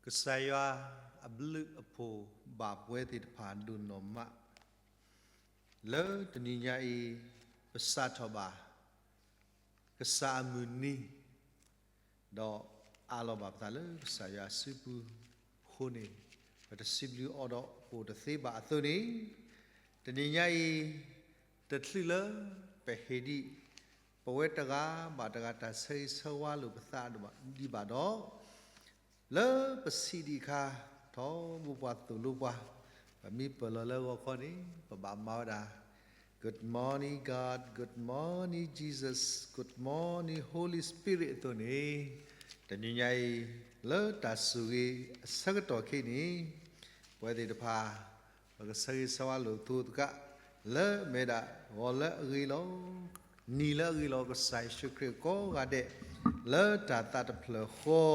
ကစၢ်ယွၤအဘျုးအဖှိၣ်ဘၣ်ပဝဲသ့ၣ်တဖၣ်ဒိၣ်နီၢ်မး, လၢတနံၤညါအံၤ ပစးထီၣ်ဘၣ် ကစၢ်အမုၢ်နံၤ, ဒီးအးလီၤဘၣ်ပသးလၢကစၢ်ယွၤအစုပူၤအဃိန့ၣ်, ပတစံးဘျုးအီၤဒီးအိၣ်တသ့ဘၣ်အသိးန့ၣ်, တနံၤညါအံၤ တချုးလၢပဟ့ၣ်ဒံး ပဝဲတဂၤဘၣ်တဂၤတၢ်ဆၢဂ့ၤဆၢဝါလိာ်ပသးဒံးဘၣ်ဒီး, လၢပစံးဒံးအခါ ထီဘိပှၤသိၣ်လိပှၤ, ပမ့ၢ်ပၢၢ်လီၤလၢဂီၤခီန့ၣ် ပဘၣ်မၤဝဲဒၣ် Good morning God, Good morning Jesus, Good morning Holy Spirit အသိးန့ၣ်, တနံၤညါအံၤ လၢတၢ်ဆိၣ်ဂ့ၤအဆၢကတီၢ်ခဲအံၤန့ၣ်, ပဝဲသ့ၣ်တဖၣ် ပကဆၢဂ့ၤဆၢဝါလိာ်အသိးသကိး, လၢအမ့ၢ်ဒၣ်ဂီၤလၢအဂ့ၤလီၤ, နံၤလၢအဂ့ၤလီၤ, ကစၢ်ယ့ၣ်ၡူးခရံာ်ကိးဂၤဒဲး လၢတၢ်သးတဖျၢၣ်ဃီ,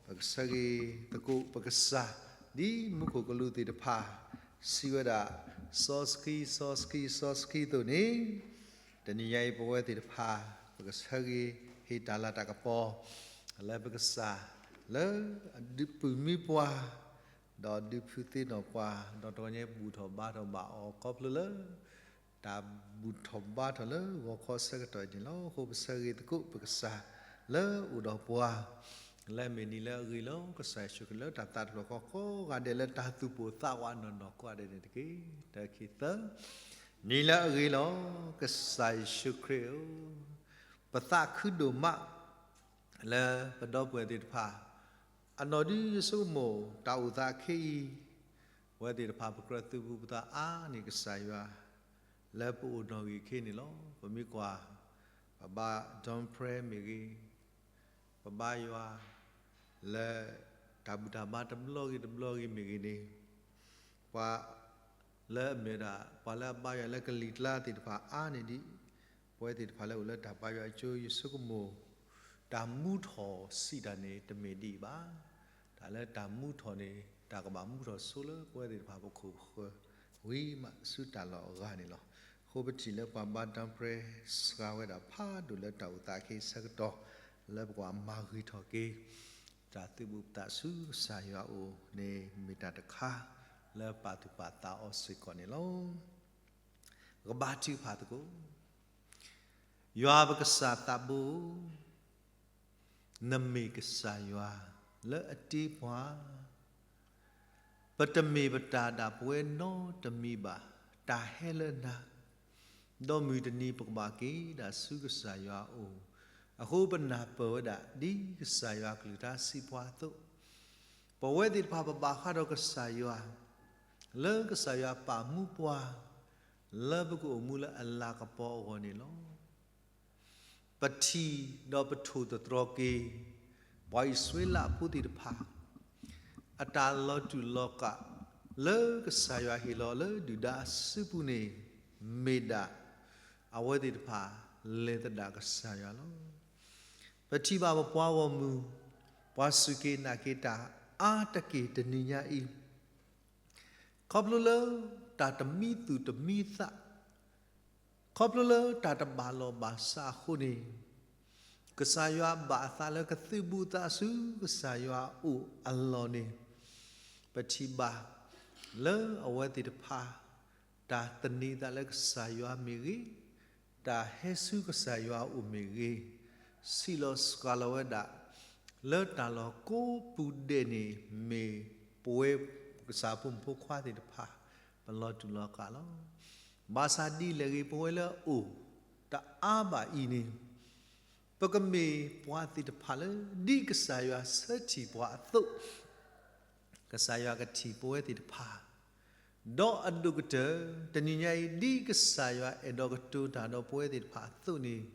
ပကဆၢဂ့ၤသကိးပကစၢ်, ဒ်မူခိၣ်ကလူးသ့ၣ်တဖၣ် စံးဝဲဒၣ်, စီဆှံ, စီဆှံ, စီဆှံအသိးန့ၣ်, တနံၤညါအံၤပဝဲသ့ၣ်တဖၣ် ပကဆၢဂ့ၤဟ့ၣ်တၢ်လၤတၢ်ကပီၤ လၢပကစၢ်, လၢအဒုးပုၢ်မံပှၤ ဒီးဒုးဖုးသ့ၣ်နီၣ်ပှၤ, ဒီးတဂီၤညါဘူၣ်ထီၣ်ဘါထီၣ်ဘၣ်အီၤခီဖျိလၢ တၢ်ဘူၣ်ထီၣ်ဘါထီၣ်လၢဂီၤခီဆၢကတီၢ်အံၤန့ၣ်လီၤ. အဃိပဆၢဂ့ၤသကိးပကစၢ်လၢအိၣ်ဒီးပှၤ, လၢအမ့ၢ်နံၤလၢအဂ့ၤလီၤ, ကစၢ်ယ့ၣ်ၡူးခရံာ်လၢတၢ်သးတဖျၢၣ်ဃီကိးဂၤဒဲး လၢတၢ်သူၣ်ပိၢ်သးဝးနီၢ်နီၢ်ကိးဂၤဒဲးန့ၣ်တက့ၢ်. တၢခံသၢ, နံၤလၢအဂ့ၤလီၤ, ကစၢ်ယ့ၣ်ၡူးခရံာ်ဧၢ, ပသးခုဒိၣ်မး လၢပဒီပုၢ်ဝဲၢ်သ့ၣ်တဖၣ် အနီၢ်ဒုးယဆိကမိၣ်တၢ်အိၣ်သးခဲအံၤ, ပဝဲသ့ၣ်တဖၣ်ပကြၢးသုးဘူးပသးအါန့ၢ်ကစၢ်ယွၤ လၢပအိၣ်နီၣ်ဂံၢ်ခဲအံၤန့ၣ်လီၤ. ပမ့ၢ်ကွၢ် ပဘါ dawn prayer မ့ၢ်ဂ့ၤ, ပဘါယွၤ လၢတၢ်ဘူၣ်တၢ်ဘါတဘျီဂ့ၤတဘျီဂ့ၤမ့ၢ်ဂ့ၤန့ၣ်, ပှၤလၢအမ့ၢ်ဒၣ် ပှၤလၢအဘါယွၤလၢကလံၤကျါသ့ၣ်တဖၣ်အါန့ၢ်ဒံး, ပဝဲသ့ၣ်တဖၣ်လၢအိၣ်လၢတၢ်ဘါယွၤအကၠိ ယဆိကမိၣ် တၢ်မူထီၣ်စံးတၢ်န့ၣ် တမ့ၢ်ဒ်အံၤဘၣ်. တၢ်လၢတၢ်မူထီၣ်န့ၣ် တၢ်ကဘၣ်မူထီၣ်ဆိလၢပဝဲသ့ၣ်တဖၣ်ပခိၣ်ပဃၢၤ ဝံၤမးဆူတၢ်လီၢ်အဂၤန့ၣ်လီၤ. အဃိပထံၣ်လၢပှၤဘါ dawn prayer စှၤဝဲဒၣ်ဖးဒိၣ်လၢတၢ်အိၣ်သးခဲအံၤဆၢကတီၢ် လၢပကဘၣ်မၤဂ့ၤထီၣ်က့ၤ တၢ်သုးဘူးသးဆူကစၢ်ယွၤအအိၣ်န့ၣ် မ့ၢ်တၢ်တခါလၢပာ်သူၣ်ပာ်သးအီၤစ့ၢ်ကီးန့ၣ်လီၤ. ပကဘါထုကဖၣ်သကိး ယွၤပကစၢ်သးဘိဧၢ, နမ့ၢ်ကစၢ်ယွၤလၢအတ့ပှၤ, ပတမ့ၢ်ပတၢ်ဒၣ်ပဝဲနီတမံၤဘၣ်, တၢ်ဟဲလၢနၤ, ဒီးမုၢ်တနံၤပကဘၣ်က့ၤဒၣ်ဆူကစၢ်ယွၤအအိၣ်, အဃိပနၢ်ပၢၢ်ဝဲဒၣ်ဒ်ကစၢ်ယွၤအကလုၢ်ကထါစံးပှၤအသိး, ပဝဲသ့ၣ်တဖၣ်ပဘၣ်ဃးဒီးကစၢ်ယွၤ, လၢကစၢ်ယွၤပာ်မူပှၤ, လၢပကအိၣ်မူလၢအလၤကပီၤအဂီၢ်န့ၣ်လီၤ. ပထံၣ်ဒီးပထိၣ်သတြီၤက့ၤ ပှၤအံၣ်စရ့လးဖိသ့ၣ်တဖၣ် အတၢ်လီၤတူာ်လီၤကာ် လၢကစၢ်ယွၤဟ့ၣ်လီၤလၢဒုၣ်ဒါအစုပူၤန့ၣ် မ့ၢ်ဒၣ် အဝဲသ့ၣ်တဖၣ်လဲၤသဒၣ်ကစၢ်ယွၤလီၤ. ပထံၣ်ဘၣ်ပပှၤဂီၢ်မုၢ် ပှၤစူၢ်က့ၤနာ်က့ၤတၢ်အါတက့ၢ်တနံၤညါအံၤ ခီဖျိလၢတၢ်တမံသူၣ်တမံသး, ခီဖျိလၢတၢ်တဘၣ်လီၢ်ဘၣ်စးအဃိန့ၣ်, ကစၢ်ယွၤဘၣ်အသးလၢကသုးဘူးသးဆူကစၢ်ယွၤအအိၣ်အလီၢ်န့ၣ်, ပထံၣ်ဘၣ်လၢအဝဲသ့ၣ်တဖၣ် တၢ်သန့ၤသးလၢကစၢ်ယွၤမ့ၢ်ဂ့ၤ, တၢ်ဟဲဆူကစၢ်ယွၤအအိၣ်မ့ၢ်ဂ့ၤ, စံးလီၤစှၤလီၤဝဲဒၣ် လၢတၢ်လီၢ်ကိးပူၤဒဲးန့ၣ် မ့ၢ်ပဝဲကစၢ်ဖိမုၣ်ဖိခွါသ့ၣ်တဖၣ် ပလီၤတူာ်လီၤကာ်လီၤ. ဘၣ်ဆၣ်ဒ်လဲၣ်ဂ့ၤ ပဝဲလၢအအိၣ်တအါဘၣ်အံၤန့ၣ် ပကမ့ၢ်ပှၤသ့ၣ်တဖၣ်လၢ ဒ်ကစၢ်ယွၤဆၢထံၣ်ပှၤအသိး ကစၢ်ယွၤကထံၣ်ပဝဲသ့ၣ်တဖၣ်, ဒီးအဒိၣ်ကတၢၢ် တနံၤညါအံၤ ဒ်ကစၢ်ယွၤအဲၣ်ဒိးကတိၤတၢ်ဒီးပဝဲသ့ၣ်တဖၣ်အသိးန့ၣ်,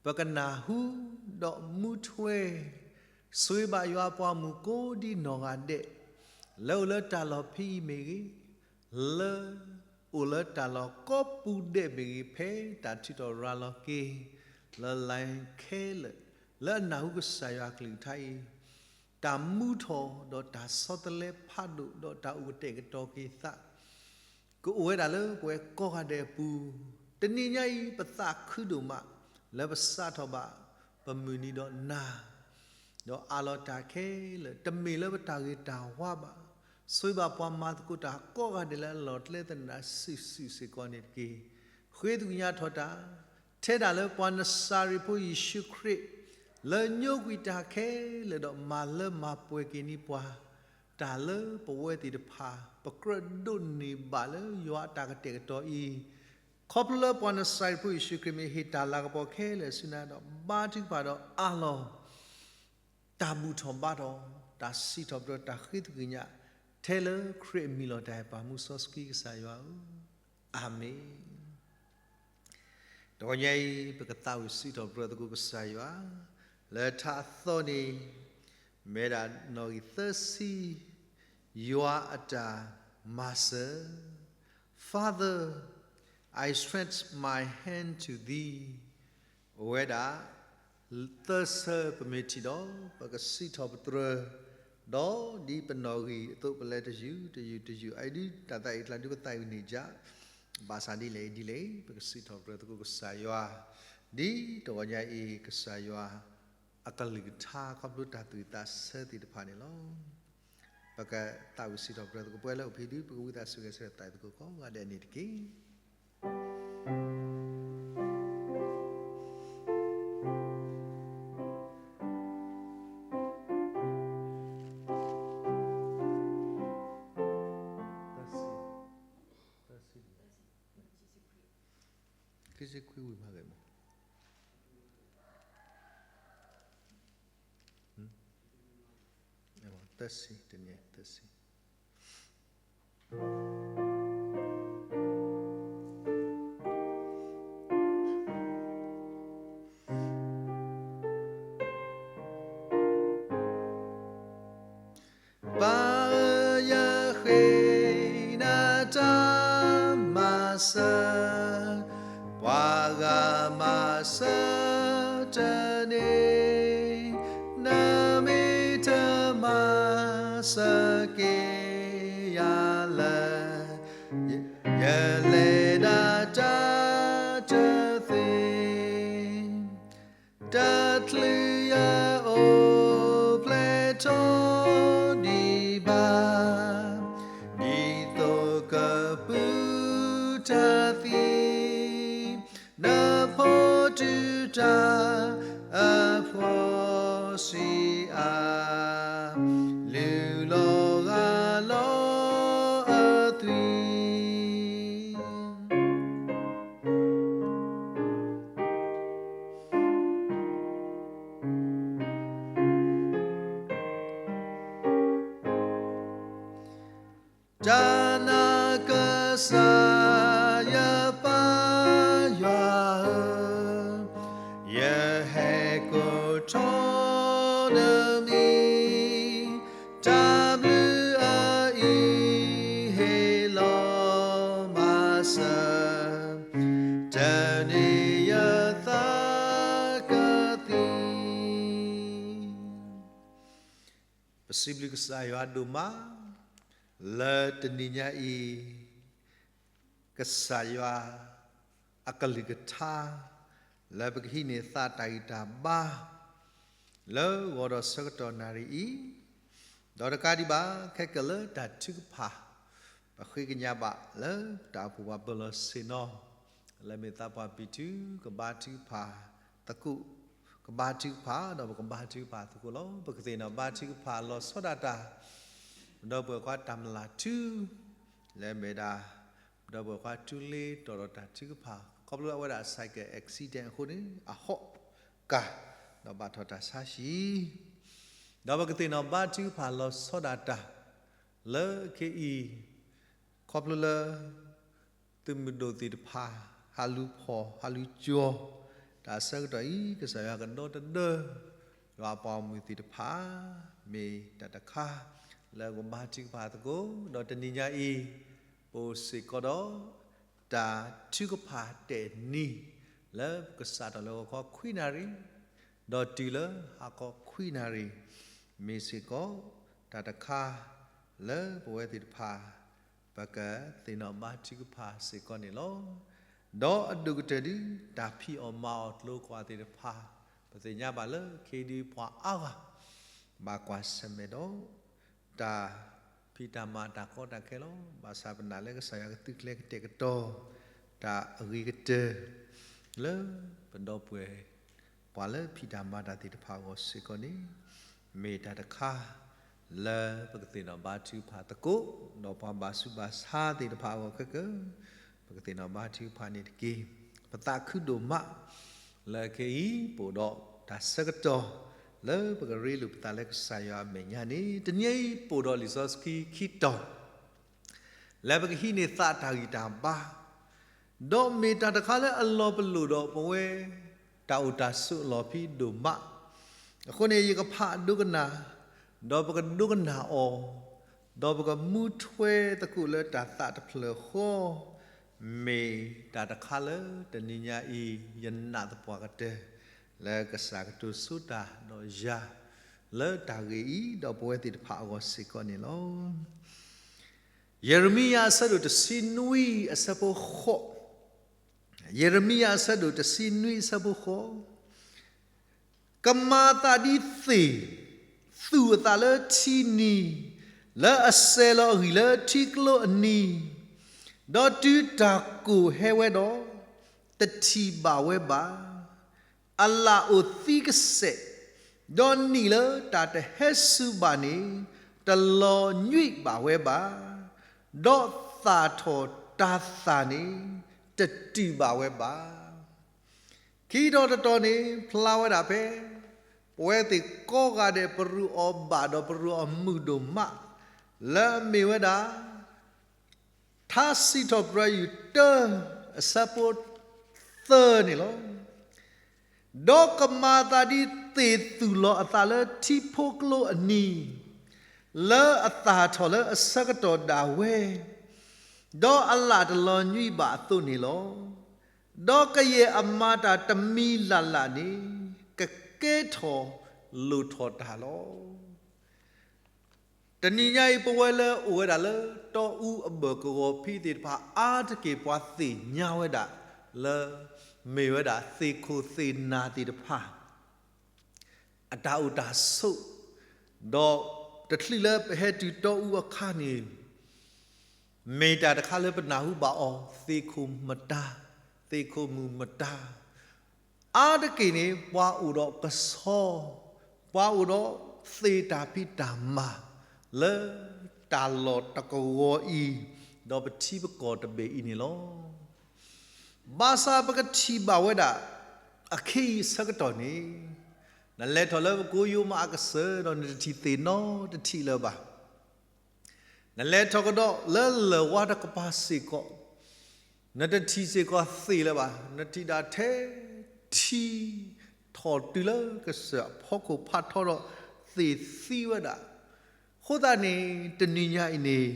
ပကနၢ်ဟူ ဒီးမူထွဲ ဆိၣ်ဂ့ၤဘၣ်ယွၤအပှၤမုၣ်ကိးဒံနီၢ်ဂၤဒဲး, လၢအိၣ်လၢတၢ်လီၢ်ဖဲအံၤမ့ၢ်ဂ့ၤ, လၢ အိၣ်လၢတၢ်လီၢ်ကိးပူၤဒဲးမ့ၢ်ဂ့ၤ ဖဲတၢ်ထုးထီၣ်ရၤလီၤက့ၤ လၢလါခဲလၢာ် လၢအနၢ်ဟူကစၢ်ယွၤကလုၢ်ကထါအံၤ, တၢ်မူထီၣ်ဒီးတၢ်ဆီတလဲဖးဒိၣ် ဒီးတၢ်အိၣ်ကတဲာ်ကတီၤက့ၤသး ကအိၣ်ဝဲဒၣ်လၢပဝဲကိးဂၤဒဲးအပူၤ, တနံၤညါအံၤ ပသးခုဒိၣ်မး လၢပစးထီၣ်ဘၣ် ပမုၢ်နံၤဒီးနၤ, ဒီးအးလီၤတၢ်ခဲလၢာ်, တမ့ၢ်လၢပတၢ်ဂ့ၤတၢ်ဝါဘၣ်. ဆိၣ်ဂ့ၤဘၣ်ပှၤမၤသကိးတၢ်ကိးဂၤဒဲးလၢအလီၢ်ကျဲသနၢၣ်စုာ်စုာ်စ့ၢ်ကီးန့ၣ်တက့ၢ်. ဃ့သကွံာ်ညါထီၣ်တၢ်, ထဲဒၣ်လၢပှၤနစၤရ့းဖိယ့ၣ်ၡူးခရံာ်, လၢညိကွံာ်တၢ်ခဲလၢာ်ဒီးမၤလၢမၤပှဲၤက့ၤန့ၢ်ပှၤ, တၢ်လၢပဝဲသ့ၣ်တဖၣ် ပကြၢးဒိးန့ၢ်ဘၣ်လၢယွၤအတၢ်ကတဲာ်ကတီၤအံၤ, ခီဖျိလၢပှၤနစၤရ့းဖိယ့ၣ်ၡူးခရံာ်မ့ၢ်ဟ့ၣ်တၢ်လၤကပီၤခဲလၢာ်ဆူနၤဒီး ဘါထုကဖၣ်ဒီးအးလီၤ တၢ်ဘူၣ်ထီၣ်ဘါထီၣ်, တၢ်စံးထီၣ်ပတြၢၤ, တၢ်ဃ့သကွံာ်ညါ, ထဲလၢခရံာ်အမံၤလီၤတၢ်အဲၣ်ပၢ်မူစီဆှံကစၢ်ယွၤဧၢ, အၤမ့ၣ်. တဂီၤညါအံၤ ပကသးဝံၣ်စံးထီၣ်ပတြၢၤသကိးကစၢ်ယွၤ, လၢထါအသီန့ၣ် မ့ၢ်ဒၣ်နီၣ်ဂံၢ်သၢဆံ, ယွၤအတၢ်မၤစၢၤ, Father, I stretch my hand to thee. အိၣ်ဝဲဒၣ် သၢဆၢပမ့ၢ်ထံၣ်ဒီး ပကစံးထီၣ်ပတြၢၤ, ဒီးဒ်ပနီၣ်ဂံၢ်အသိးပလဲၤတယုၢ်တယုၢ်တယုၢ်, အအံၤဒုးတၢ်သးအံၤကျါဒုးပသးဝံၣ်န့ၢ်ယၤ, ဘၣ်ဆၣ်ဒ်လဲၣ်ဒ်လဲၣ် ပကစံးထီၣ်ပတြၢၤသကိးကစၢ်ယွၤ, ဒ်တဂီၤညါအံၤ ကစၢ်ယွၤအကလုၢ်ကထါခီဖျိတၢ်သူၣ်ဝံၣ်သးဆၢသ့ၣ်တဖၣ်န့ၣ်လီၤ. ပကသးဝံၣ်စံးထီၣ်ပတြၢၤသကိး ပှၤလၢအိၣ်ဖဲဒုး ပကဝံသးစူၤဂဲၤဆၢထၢၣ်သးဝံၣ်သကိးကိးဂၤဒဲးန့ၣ်တက့ၢ်. သၢဆံခွံဝံၤမးဂ့ၤမး, သၢဆံတနံၤ သၢဆံ ပၢ်ဧၢ ယဃ့နၤတၢ်မၤစၢၤ, ပှၤဂၤမၤစၢၤတန့ၢ်, နမ့ၢ်တမၤစၢၤက့ၤယၤလၢ ယလဲၤဒၣ်တၢ်တသ့ တချုးယအိၣ်ဖျဲၣ်ထီၣ်ဒံးဘၣ်, ဒ်သိးကပုၢ်တၢ်သံ, နဖီၣ်တုၤတၢ်အဖှီၣ်ဆံးအါ, လုၢ်လီၤဂၢ်လီၤအသွံၣ် တၢ်နာ်ကစၢ်ယပၢ်ယွၤဧၢ, ယဟဲကိးထီၣ်နမံၤ, တၢ်ဘျုးအအံၤ ဟ့ၣ်လီၤမၤစၢၤ, တန့ၢ်ယသးကသံၣ် ပစံးဘျုးကစၢ်ယွၤဒိၣ်မး လၢတနံၤညါအံၤ ကစၢ်ယွၤအကလုၢ်ကထါ လၢပကဟံးန့ၢ်သးတၢ်ဂံၢ်တၢ်ဘါ လၢဂီၤဒီးဆၢကတီၢ်နၣ်ရံၣ်အံၤ, ဒီးတကးဒံးဘၣ် ခဲကနံၣ်လၢတၢ်ထုကဖၣ် ပဃ့ကညးဘၣ်လၢတၢ်အိၣ်ဖှိၣ်ပှၤပၢၤလီၢ်ဆ့ၣ်နီၤ လၢမ့ၢ်သးပှၢ်ပံာ်တုၤ ကဘါထုကဖၣ်သကိး, ကဘါထုကဖၣ် ဒီးပကဘါထုကဖၣ်သကိးလီၤ. ပကသ့ၣ်နီၣ်ဘါထုကဖၣ်လီၤဆီဒၣ်တၢ် ပဒီပုၢ်ဝဲၢ်ခွါတၢ်မျၢ်လၢ်ထူ လၢမ့ၢ်ဒၣ် ပဒီပုၢ်ဝဲၢ်ခွါထူလ့တီၣ်ဒီးတၢ်ထုကဖၣ် ခီဖျိအဝဲဒၣ် cycle accident အဃိန့ၣ် အဟီၣ်ကၢ် ဒီးဘၣ်ထီၣ်တၢ်ဆါဟံၣ် ဒီးပကသ့ၣ်နီၣ်ဘါထုကဖၣ်လီၤဆီဒၣ်တၢ် လၢခဲအံၤ ခီဖျိလၢ သုးမုၢ်ဒိၣ်သ့ၣ်တဖၣ် ဟးလူၤဖီၣ် ဟးလူၤကၠီၤ တၢ်ဆၢကတီၢ်အံၤ ကစၢ်ယွၤကဒီသဒၢ ယွၤအပှၤဂီၢ်မုၢ်သ့ၣ်တဖၣ် မ့ၢ်တၢ်တခါ လၢပကဘါထုကဖၣ်သကိး ဒီးတနံၤညါအံၤ ပအိၣ်စ့ၢ်ကီးဒီး တၢ်ထုကဖၣ်တဲာ်နံၤ လၢပကစးထီၣ်လၢဂီၤခီခွံနၣ်ရံၣ် ဒီးတုၤလၢဟါခီခွံနၣ်ရံၣ် မ့ၢ်စ့ၢ်ကီး တၢ်တခါ လၢပဝဲသ့ၣ်တဖၣ် ပကသ့ၣ်နီၣ်ဘါထုကဖၣ်စ့ၢ်ကီးန့ၣ်လီၤ. ဒီးအဒိၣ်ကတၢၢ်ဒု တၢ်ဖံးအီၣ်မၤအီၣ်ကျိၤကွာ်သ့ၣ်တဖၣ် ပသ့ၣ်ညါဘၣ်လၢ ခဲအံၤဒုပှၤအါဂၤ ဘၣ်ကွၢ်ဆၢၣ်မဲာ်ဒီး တၢ်ဖံးတၢ်မၤတၢ်ကီတၢ်ခဲလီၤ. ဘၣ်ဆၣ်ပနာ်လၢကစၢ်ယွၤကသုးကျဲၤကတဲာ်ကတီၤ တၢ်အဂ့ၤကတၢၢ် လၢပဒီပုၢ်ဝဲၢ် ပှၤလၢဖံးတၢ်မၤတၢ်သ့ၣ်တဖၣ်အဂီၢ်စ့ၢ်ကီးန့ၣ် မ့ၢ်တၢ်တခါ လၢပကသ့ၣ်နီၣ်ဘါထုကဖၣ်သကိး ဒီးပှၤဘၣ်ဆူးဘၣ်ဆါသ့ၣ်တဖၣ်အဂီၢ်ခဲကၢ ပကသ့ၣ်နီၣ်ဘါထုကဖၣ်န့ၣ်တက့ၢ်. ပသးခုဒိၣ်မး လၢခဲအံၤ ပအိၣ်ဒီးတၢ်ဆၢကတီၢ် လၢပကရ့လိာ်ပသးလၢကစၢ်ယွၤအမဲာ်ညါန့ၣ် တနံၤအံၤ ပအိၣ်ဒီးလံာ်စီဆှံခံတီၤ လၢပကဟံးန့ၢ်သးတၢ်ဂံၢ်တၢ်ဘါ ဒီးမ့ၢ်တၢ်တခါလၢအလီၤပလိာ်ဒီးပဝဲ တၢ်အိၣ်တၢ်ဆိးအလီၢ်ဖဲဒိၣ်မး. အဃိန့ၣ် ယကဖးဒိကနၣ် ဒီးပကဒိကနၣ်အီၤ, ဒီးပကမူထွဲသကိးလၢတၢ်သးတဖျၢၣ်ဃီ, မ့ၢ်တၢ်တခါလၢတနံၤညါအံၤ ယနာ်သပှၢ်ကတၢၢ် လၢကစၢ်ကတိၤဆိတၢ်ဒီးယၤ လၢတၢ်ဂ့ၢ်အံၤ ဒီးပဝဲသ့ၣ်တဖၣ်အဂီၢ်စ့ၢ်ကီးန့ၣ်လီၤ. ယံးရမံယၤအဆၢဒိၣ်တဆံနွံအဆၢဖိဃိး, ယံးရမံယၤအဆၢဒိၣ်တဆံနွံအဆၢဖိဃိး, ကမၤသးဒ်သ့ၣ် သူၣ်အသးလၢထံနံၤ, လၢအစဲၤလီၤအဂံၢ်လၢထံကျိအနံၤ, ဒီးတုၤတၢ်ကိၢ်ဟဲဝဲဒီး တထံၣ်ဘၣ်ဝဲဘၣ်. အလၣ်အိၣ်သံကစဲး, ဒီးနံၣ်လၢတၢ်တဟဲစူၤဘၣ်န့ၣ် တလီၤညွံးဘၣ်ဝဲဘၣ်, ဒီးသၣ်ထီၣ်တၤသၣ်န့ၣ် တတုာ်ဘၣ်ဝဲဘၣ်. ခံတီၤတတီၤန့ၣ် ဖျါဝဲဒၣ်ဖဲ ပဝဲသ့ၣ်ကိးဂၤဒဲး ပရူးအီၤဘၣ်ဒီးပရူးအီၤမုာ်ဒိၣ်မး လၢအမ့ၢ်ဝဲဒၣ် ထါစံးထီၣ်ပတြၢၤယုၢ်တၢ အဆၢဖိသၢန့ၣ်လီၤ. ဒီးကမၤသးဒ်သ့ၣ်သူၣ်လီၤအသးလၢထံဖိကျိအနံၤ, လၢအသၣ်ထီၣ်လၢအဆၢကတီၢ်ဒၣ်ဝဲ, ဒီးအလၣ်တလီၤညွံးဘၣ်အသိးန့ၣ်လီၤ. ဒီးကယဲၢ်အမၤတၢ်တမံၤလၢ်လၢ်န့ၣ် ကကဲထီၣ်လိၣ်ထီၣ်တၢ်လီၤ. တနံၤညါအံၤ ပဝဲလၢအိၣ်ဝဲဒၣ်လၢတီအူအဘၢၣ်ကဝီၤဖံးသ့ၣ်တဖၣ် အါတက့ၢ်ပှၤသ့ၣ်ညါဝဲဒၣ် လၢမ့ၢ်ဝဲဒၣ်သ့ၣ်ခိၣ်သ့ၣ်နၢ်သ့ၣ်တဖၣ် အတၢ်အိၣ်တၢ်ဆိး, ဒီးတချုးလၢပဟဲတုၤတီအူအခါန့ၣ် မ့ၢ်တၢ်တခါလၢပနၢ်ဟူဘၣ်အီၤ သ့ၣ်ခိၣ်မတၤ, သ့ၣ်ခိၣ်မုၢ်မတၤ, အါတက့ၢ်န့ၣ် ပှၤအိၣ်ဒီးကဆီ, ပှၤအိၣ်ဒီးသ့ၣ်တၢ်ဖံးတၢ်မၤ လၢတၢ်လီၢ်တကဝီၤအံၤ, ဒီးပထံပကီၢ်တဘ့ၣ်အံၤန့ၣ်လီၤ. ဘၣ်ဆၣ်ပကထံၣ်ဘၣ်ဝဲဒၣ် အခ့အံၤအဆၢကတီၢ်န့ၣ်, နလဲၤထီၣ်လၢပကိယိမးအကစၢၢ်ဒီး နတထံၣ်သ့ၣ်နီတထံၣ်လၢၤဘၣ်. နလဲၤထီၣ်ကဒီးလၢလၢၢ်ဝါတကပၤစ့ၢ်ကီး, နတထံၣ်စ့ၢ်ကီးသ့ၣ်လၢၤဘၣ်. နထံၣ်ဒၣ်ထဲထံ ထီၣ်တုၤလၢကစၢၢ်အဖီခိၣ်ဖးထီဒီးသ့ၣ်သံဝဲဒၣ်. အဃိသတးန့ၣ် တနံၤညါအံၤန့ၣ်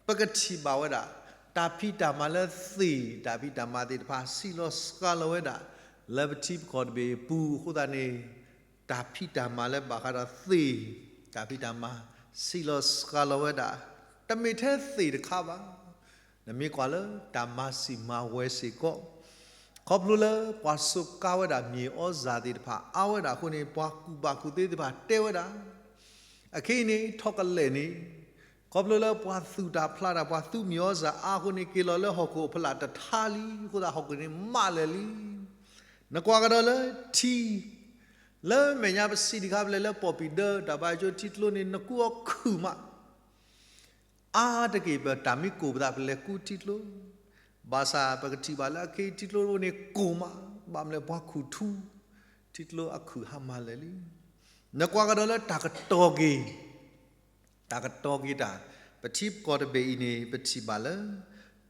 ပကထံၣ်ဘၣ်ဝဲဒၣ် တၢ်ဖံးတၢ်မၤလၢသ့ၣ်တၢ်ဖံးတၢ်မၤသ့ၣ်တဖၣ် စံးလီၤစှၤလီၤဝဲဒၣ် လၢပထံပကီၢ်တဘ့ၣ်အပူၤအဃိသတးန့ၣ် တၢ်ဖံးတၢ်မၤလၢဘၣ်ဃးဒီးသ့ၣ်တၢ်ဖံးတၢ်မၤ စံးလီၤစှၤလီၤဝဲဒၣ် တမ့ၢ်ထဲသ့ၣ်တခါဘၣ်. နမ့ၢ်ကွၢ်လၢတၢ်မၤစံၣ်မၤဝဲစ့ၢ်ကီး ခီဖျိလၢပှၤစူးကါဝဲဒၣ်မ့ၤအီၣ်စၢ်သ့ၣ်တဖၣ်အါဝဲဒၣ်အဃိန့ၣ် ပှၤကူၣ်ဘၣ်ကူၣ်သ့သ့ၣ်တဖၣ်တဲဝဲဒၣ် အခဲအံၤန့ၣ် ထီၣ်ကလဲာ်န့ၣ် ခီဖျိလၢပှၤသူၣ်တၢ်ဖျးတၢ် ပှၤသူမ့ၤအီၣ်စၢ်အါအဃိန့ၣ် က့ၤလီၤလၢဟီၣ်ခိၣ်အဖီလာ်တထါလံ အဃိသတးဟီၣ်ခိၣ်န့ၣ်မးလၢာ်လံ. နကွၢ်ကဒီးလၢထံ လၢမဲာ်ညါပစံးတခါဖဲလဲၣ်လၢ ပီၣ်ပံၤဒၢ တၢ်ဘၣ်ယိၣ်ထံကျိန့ၣ် နကူအီၤခုၣ်မး အါတက့ၢ်ပတၢ်မံကိၢ်ပသးပလဲၤကူထံကျိ, ဘၣ်ဆၣ်ပကထံၣ်ဘၣ်လၢအခဲအံၤထံကျိန့ၣ်ကိၢ်မး, ဘၣ်မနုၤလဲၣ်ပှၤခူၣ်ထူ, ထံကျိအခုၣ်ဟါမးလၢာ်လံ. နကွၢ်ကဒီးလၢတၢ်ကတီၤက့ၤ, တၢ်ကတီၤက့ၤတၢ်, ပထံပကီၢ်တဘ့ၣ်အံၤန့ၣ် ပထံၣ်ဘၣ်လၢ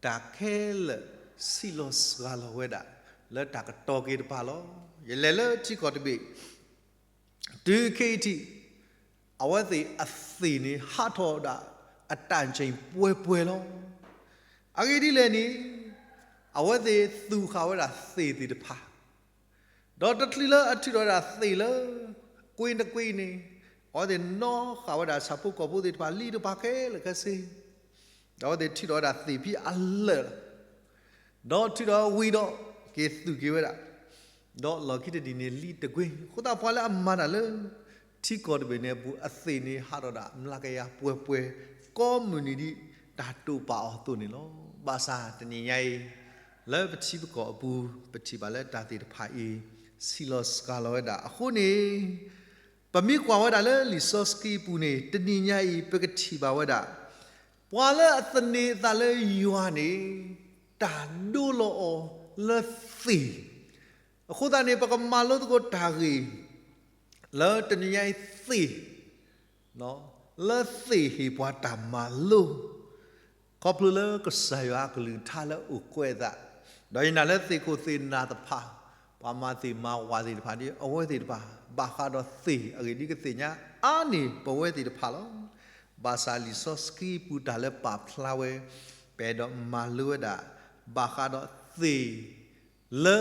တၢ်ခဲလၢာ်စံးလီၤစှၤလီၤဝဲဒၣ် လၢတၢ်ကတီၤက့ၤတဖၣ်လီၤ. ယလဲၤလၢထံကီၢ်တဘ့ၣ် တုၤခဲအံၤထံး အဝဲသ့ၣ်အသ့ၣ်န့ၣ် ဟးထီၣ်ဒၣ်အတၢ်ကၠ့ၣ်ပှဲၤပှဲၤလီၤ. အဂ့ၢ်ဒ်လဲၣ်န့ၣ် အဝဲသ့ၣ်သူၣ်ဃာ်ဝဲဒၣ်သ့ၣ်သ့ၣ်တဖၣ်, ဒီးတချုးလၢအထုးထီၣ်ဝဲဒၣ်သ့ၣ်လၢ ကွ့တကွ့န့ၣ် အဝဲသ့ၣ်နီၣ်ဃာ်ဝဲဒၣ်ဆၣ်ဖိကီၢ်ဖိသ့ၣ်တဖၣ် လံတဖၣ်ခဲလၢာ်ခဲဆ့, ဒီးအဝဲသ့ၣ်ထုးထီၣ်ဝဲဒၣ်သ့ၣ်ဖံးအလၢာ်လီၤ. ဒီးထုးထီၣ်ဝံၤဒီး က့ၤသူၣ်က့ၤဝဲဒၣ်, ဒီးလီၢ်ခံတနံၤန့ၣ် လံတကွ့, အဃိသတးပှၤလၢအမၤတၢ်လၢ ထံကီၢ်တဘ့ၣ်န့ၣ်အပူၤ အသ့ၣ်န့ၣ်ဟးထီၣ်ဒၣ်မျးကယၤပှဲၤပှဲၤ ကိးမုၢ်နံၤဒ်တၢ်တိာ်ပာ်အီၤအသိးန့ၣ်လီၤ. ဘၣ်ဆၣ်တနံၤညါအံၤ လၢပထံပကီၢ်အပူၤ ပထံၣ်ဘၣ်လၢတၢ်သ့ၣ်တဖၣ်အံၤ ဆံးလီၤစှၤလီၤဝဲဒၣ်အဃိန့ၣ် ပမ့ၢ်ကွၢ်ဝဲဒၣ်လၢလံာ်စီဆှံအပူၤန့ၣ် တနံၤညါအံၤ ပကထံၣ်ဘၣ်ဝဲဒၣ် ပှၤလၢအသန့ၤအသးလၢယွၤန့ၣ် တၢ်ဒိလီၤအီၤလၢသ့ၣ်, အဃိသတးန့ၣ် ပကမၤလိသကိးတၢ်ဂ့ၢ် လၢတနံၤညါအံၤသ့ၣ် လၢသ့ၣ်ဟ့ၣ်ပှၤတၢ်မၤလိ ခီဖျိလၢကစၢ်ယွၤအကလုၢ်ကထါလၢအိၣ်ကွဲးအသး, ဒီးယနာ်လၢသ့ၣ်ခိၣ်သ့ၣ်နၢ်တဖၣ် ပှၤမၤသ့ၣ်မၤဝၣ်သ့ၣ်တဖၣ်ဒီး အဝဲသ့ၣ်တဖၣ် ဘၣ်ဃးဒီးသ့ၣ်အဂ့ၢ်ဒ်ကသ့ၣ်ညါအါန့ၢ်ပဝဲသ့ၣ်တဖၣ်လီၤ. ဘၣ်ဆၣ်လံာ်စီဆှံပူၤတၢ်လၢပာ်ဖျါဝဲ ပအဲၣ်ဒိးမၤလိဝဲဒၣ် ဘၣ်ဃးဒီးသ့ၣ် လၢ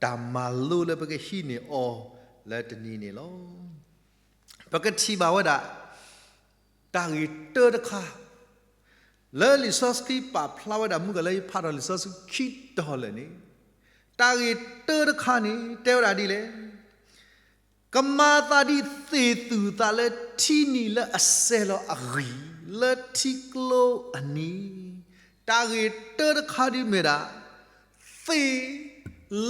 တၢ်မၤလိလၢပကဟံးန့ၢ်အီၤလၢတနံၤန့ၣ်လီၤ. ပကထံၣ်ဘၣ်ဝဲဒၣ် တၢ်ဂ့ၢ်တၢတခါ လၢလံာ်စီဆှံပာ်ဖျါဝဲဒၣ် မုၢ်ဂၤလၢယဖးထီၣ်လံာ်စီဆှံခံတီၤလၢာ်န့ၣ်, တၢ်ဂ့ၢ်တၢတခါန့ၣ် တဲဝဲဒၣ်ဒ်လဲၣ် ကမၤသးဒ်သ့ၣ်သူၣ်သးလၢထံနံၤလၢအစဲၤလီၤအဂံၢ် လၢထံကျိအနံၤ, တၢ်ဂ့ၢ်တၢတခါဒ်မ့ၢ်ဒၣ် သ့ၣ်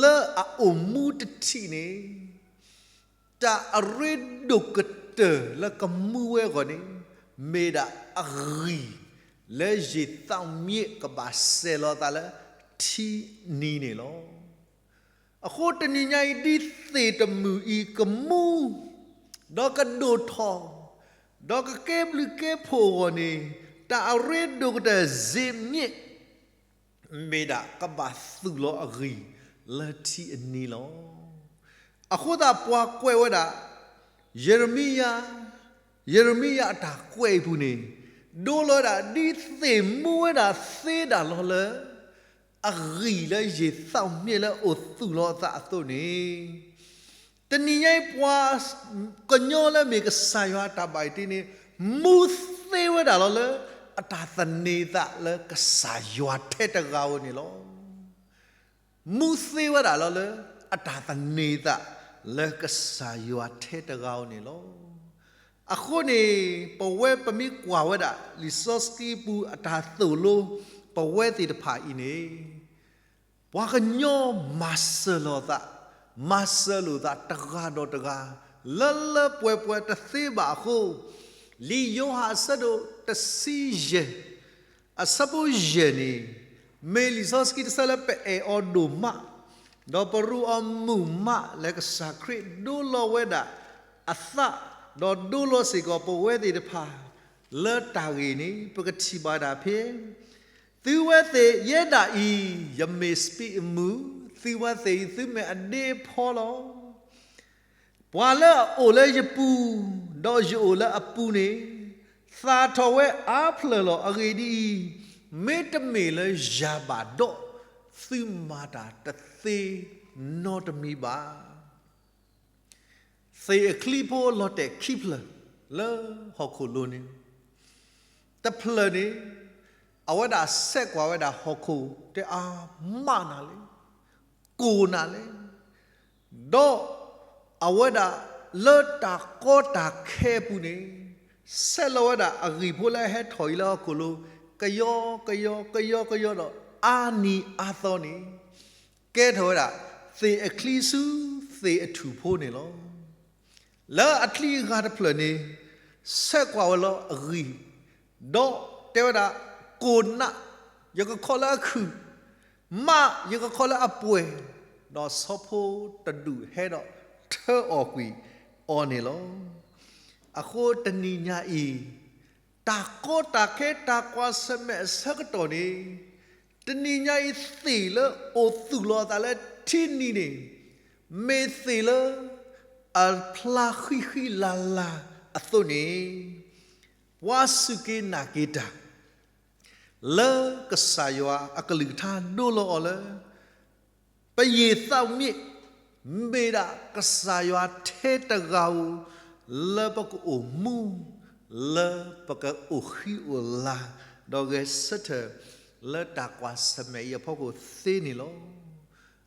လၢအအိၣ်မူတထံးန့ၣ် တၢ်အရ့ဒိၣ်ကတၢၢ်လၢကမူဝဲအဂီၢ်န့ၣ် မ့ၢ်ဒၣ်အဂံၢ် လၢယံာ်သၣ်မ့ၣ်ကဘၣ်စဲၤလီၤသးလၢ ထံနံၤန့ၣ်လီၤ. အဃိတနံၤညါအံၤ ဒ်သ့ၣ်တမုာ်အံၤကမူ ဒီးကဒိၣ်ထီၣ် ဒီးကကဲဘျုးကဲဖှိၣ်အဂီၢ်န့ၣ် တၢ်အရ့ဒိၣ်ကတၢၢ်စ့မ့ၣ် မ့ၢ်ဒၣ်ကဘၣ်သူၣ်လီၤအဂံၢ်လၢထံအနံၤလီၤ. အဃိသတးပှၤကွဲးဝဲဒၣ် ယံးရမံယၤ, ယံးရမံယၤအတၢ်ကွဲးအံၤပူၤန့ၣ် ဒိလီၤဝဲဒၣ် ဒ်သ့ၣ်မူဝဲဒၣ်သ့ဒၣ်လီၤလၢ အဂံၢ်လၢယံာ်သၣ်မ့ၣ်လၢအိၣ်သူၣ်လီၤအသးအသိးန့ၣ် တနံၤညါအံၤပှၤကညီလၢမ့ၢ်ကစၢ်ယွၤအတၢ်ဘၣ်အံၤတ့ၢ်န့ၣ် မူသ့ဝဲဒၣ်လီၤလၢ အတၢ်သန့ၤသးလၢကစၢ်ယွၤထဲတဂၤဧိၤန့ၣ်လီၤ. မူသ့ဝဲဒၣ်လီၤလၢ အတၢ်သန့ၤသးလၢကစၢ်ယွၤထဲတဂၤဧိၤန့ၣ်လီၤ. အဃိန့ၣ် ပဝဲပမ့ၢ်ကွၢ်ဝဲဒၣ် လံာ်စီဆှံပူၤအတၢ်သိၣ်လိ ပဝဲသ့ၣ်တဖၣ်အံၤန့ၣ် ပှၤကညီမၤစၢၤလိာ်သး, မၤစၢၤလိာ်သးတဂၤဒီးတဂၤ လၢလၢပှဲၤပှဲၤတသ့ဘၣ်အဃိ, လံာ်ယိၤဟၣ်အဆၢဒိၣ်တဆံယဲၢ် အဆၢဖိယဲၢ်န့ၣ် မ့ၢ်လံာ်စီဆှံတဆၢလၢပအဲၣ်အီၤဒိၣ်မး, ဒီးပရူးအီၤမုာ်မးလၢကစၢ်ခရံာ်ဒိလီၤဝဲဒၣ်အသး, ဒီးဒိလီၤစ့ၢ်ကီးပဝဲသ့ၣ်တဖၣ် လၢတၢ်ဂ့ၢ်န့ၣ် ပကထံၣ်ဘၣ်ဒၣ်ဖဲ သုဝဲသ့ၣ်ယဲဒၣ်အံၤ ယမ့ၢ်စပံးအမုၢ်, သုဝဲသ့ၣ်အံၤ သုမ့ၢ်အဒ့အဖီလီၤ. ပှၤလၢအအိၣ်လၢယပူၤ, ဒီးယအိၣ်လၢအပူၤန့ၣ် သၣ်ထီၣ်ဝဲအါဖျၢၣ်လီၤ. အဂ့ၢ်ဒ်အံၤ, မ့တမ့ၢ်လၢယၤဘၣ်ဒီး, သုမၤတၢ်တသ့နီတမံၤဘၣ်. သ့ၣ်အချံဖိလီၤတဲာ်ခံဖျၢၣ်လၢဟီၣ်ခိၣ်လိၤန့ၣ်, တဖျၢၣ်န့ၣ် အဝဲဒၣ်ဆဲးကွၢ်ဝဲဒၣ်ဟီၣ်ခိၣ်တဲအါမးနၤလဲၣ်, ကိၢ်နၤလဲၣ်, ဒီးအဝဲဒၣ်လၢတၢ်ကီတၢ်ခဲအပူၤန့ၣ် ဆဲးလီၤဝဲဒၣ်အဂံၢ်ဖိလၢအဟဲထီၣ်အံၤလၢဟီၣ်ခိၣ်လိၤ ကယီကယီကယီကယီဒီးအါနံၤအါသီန့ၣ် ကဲထီၣ်ဝဲဒၣ် သ့ၣ်အချံဆူသ့ၣ်အထူၣ်ဖိန့ၣ်လီၤ. လၢအချံအဂၤတဖျၢၣ်န့ၣ် ဆဲးကွၢ်ဝဲလီၤအဂံၢ်, ဒီးတဲဝဲဒၣ် ကိၢ်နး, ယကခီလၢအခုၣ်, မး, ယကခီလၢအပှဲၤ, ဒီးဆီဖိတဒူၣ်ဟဲဒီးထၢအီၣ်ကွံာ်အီၤန့ၣ်လီၤ. အဃိတနံၤညါအံၤ တၢ်ကီတၢ်ခဲတၢ်ကွၢ်ဆၢၣ်မဲာ်အဆၢကတီၢ်န့ၣ် တနံၤညါအံၤသ့ၣ်လၢအိၣ်သူၣ်လီၤအသးလၢထံနံၤန့ၣ် မ့ၢ်သ့ၣ်လၢအဖျါဃံဃံလၤလၤအသိးန့ၣ် ပှၤစူၢ်က့ၤနာ်က့ၤတၢ် လၢကစၢ်ယွၤအကလုၢ်ကထါဒိလီၤအီၤလၢ ပယံာ်သးမ့ၢ် မ့ၢ်ဒၣ်ကစၢ်ယွၤထဲတဂၤဧိၤ လၢပကအိၣ်မူ လၢပကအိၣ်ဃံအိၣ်လၤ ဒီးဂဲၤဆၢထၢၣ်လၢတၢ်ကွၢ်ဆၢၣ်မဲာ်အံၤအဖီခိၣ်သ့န့ၣ်လီၤ.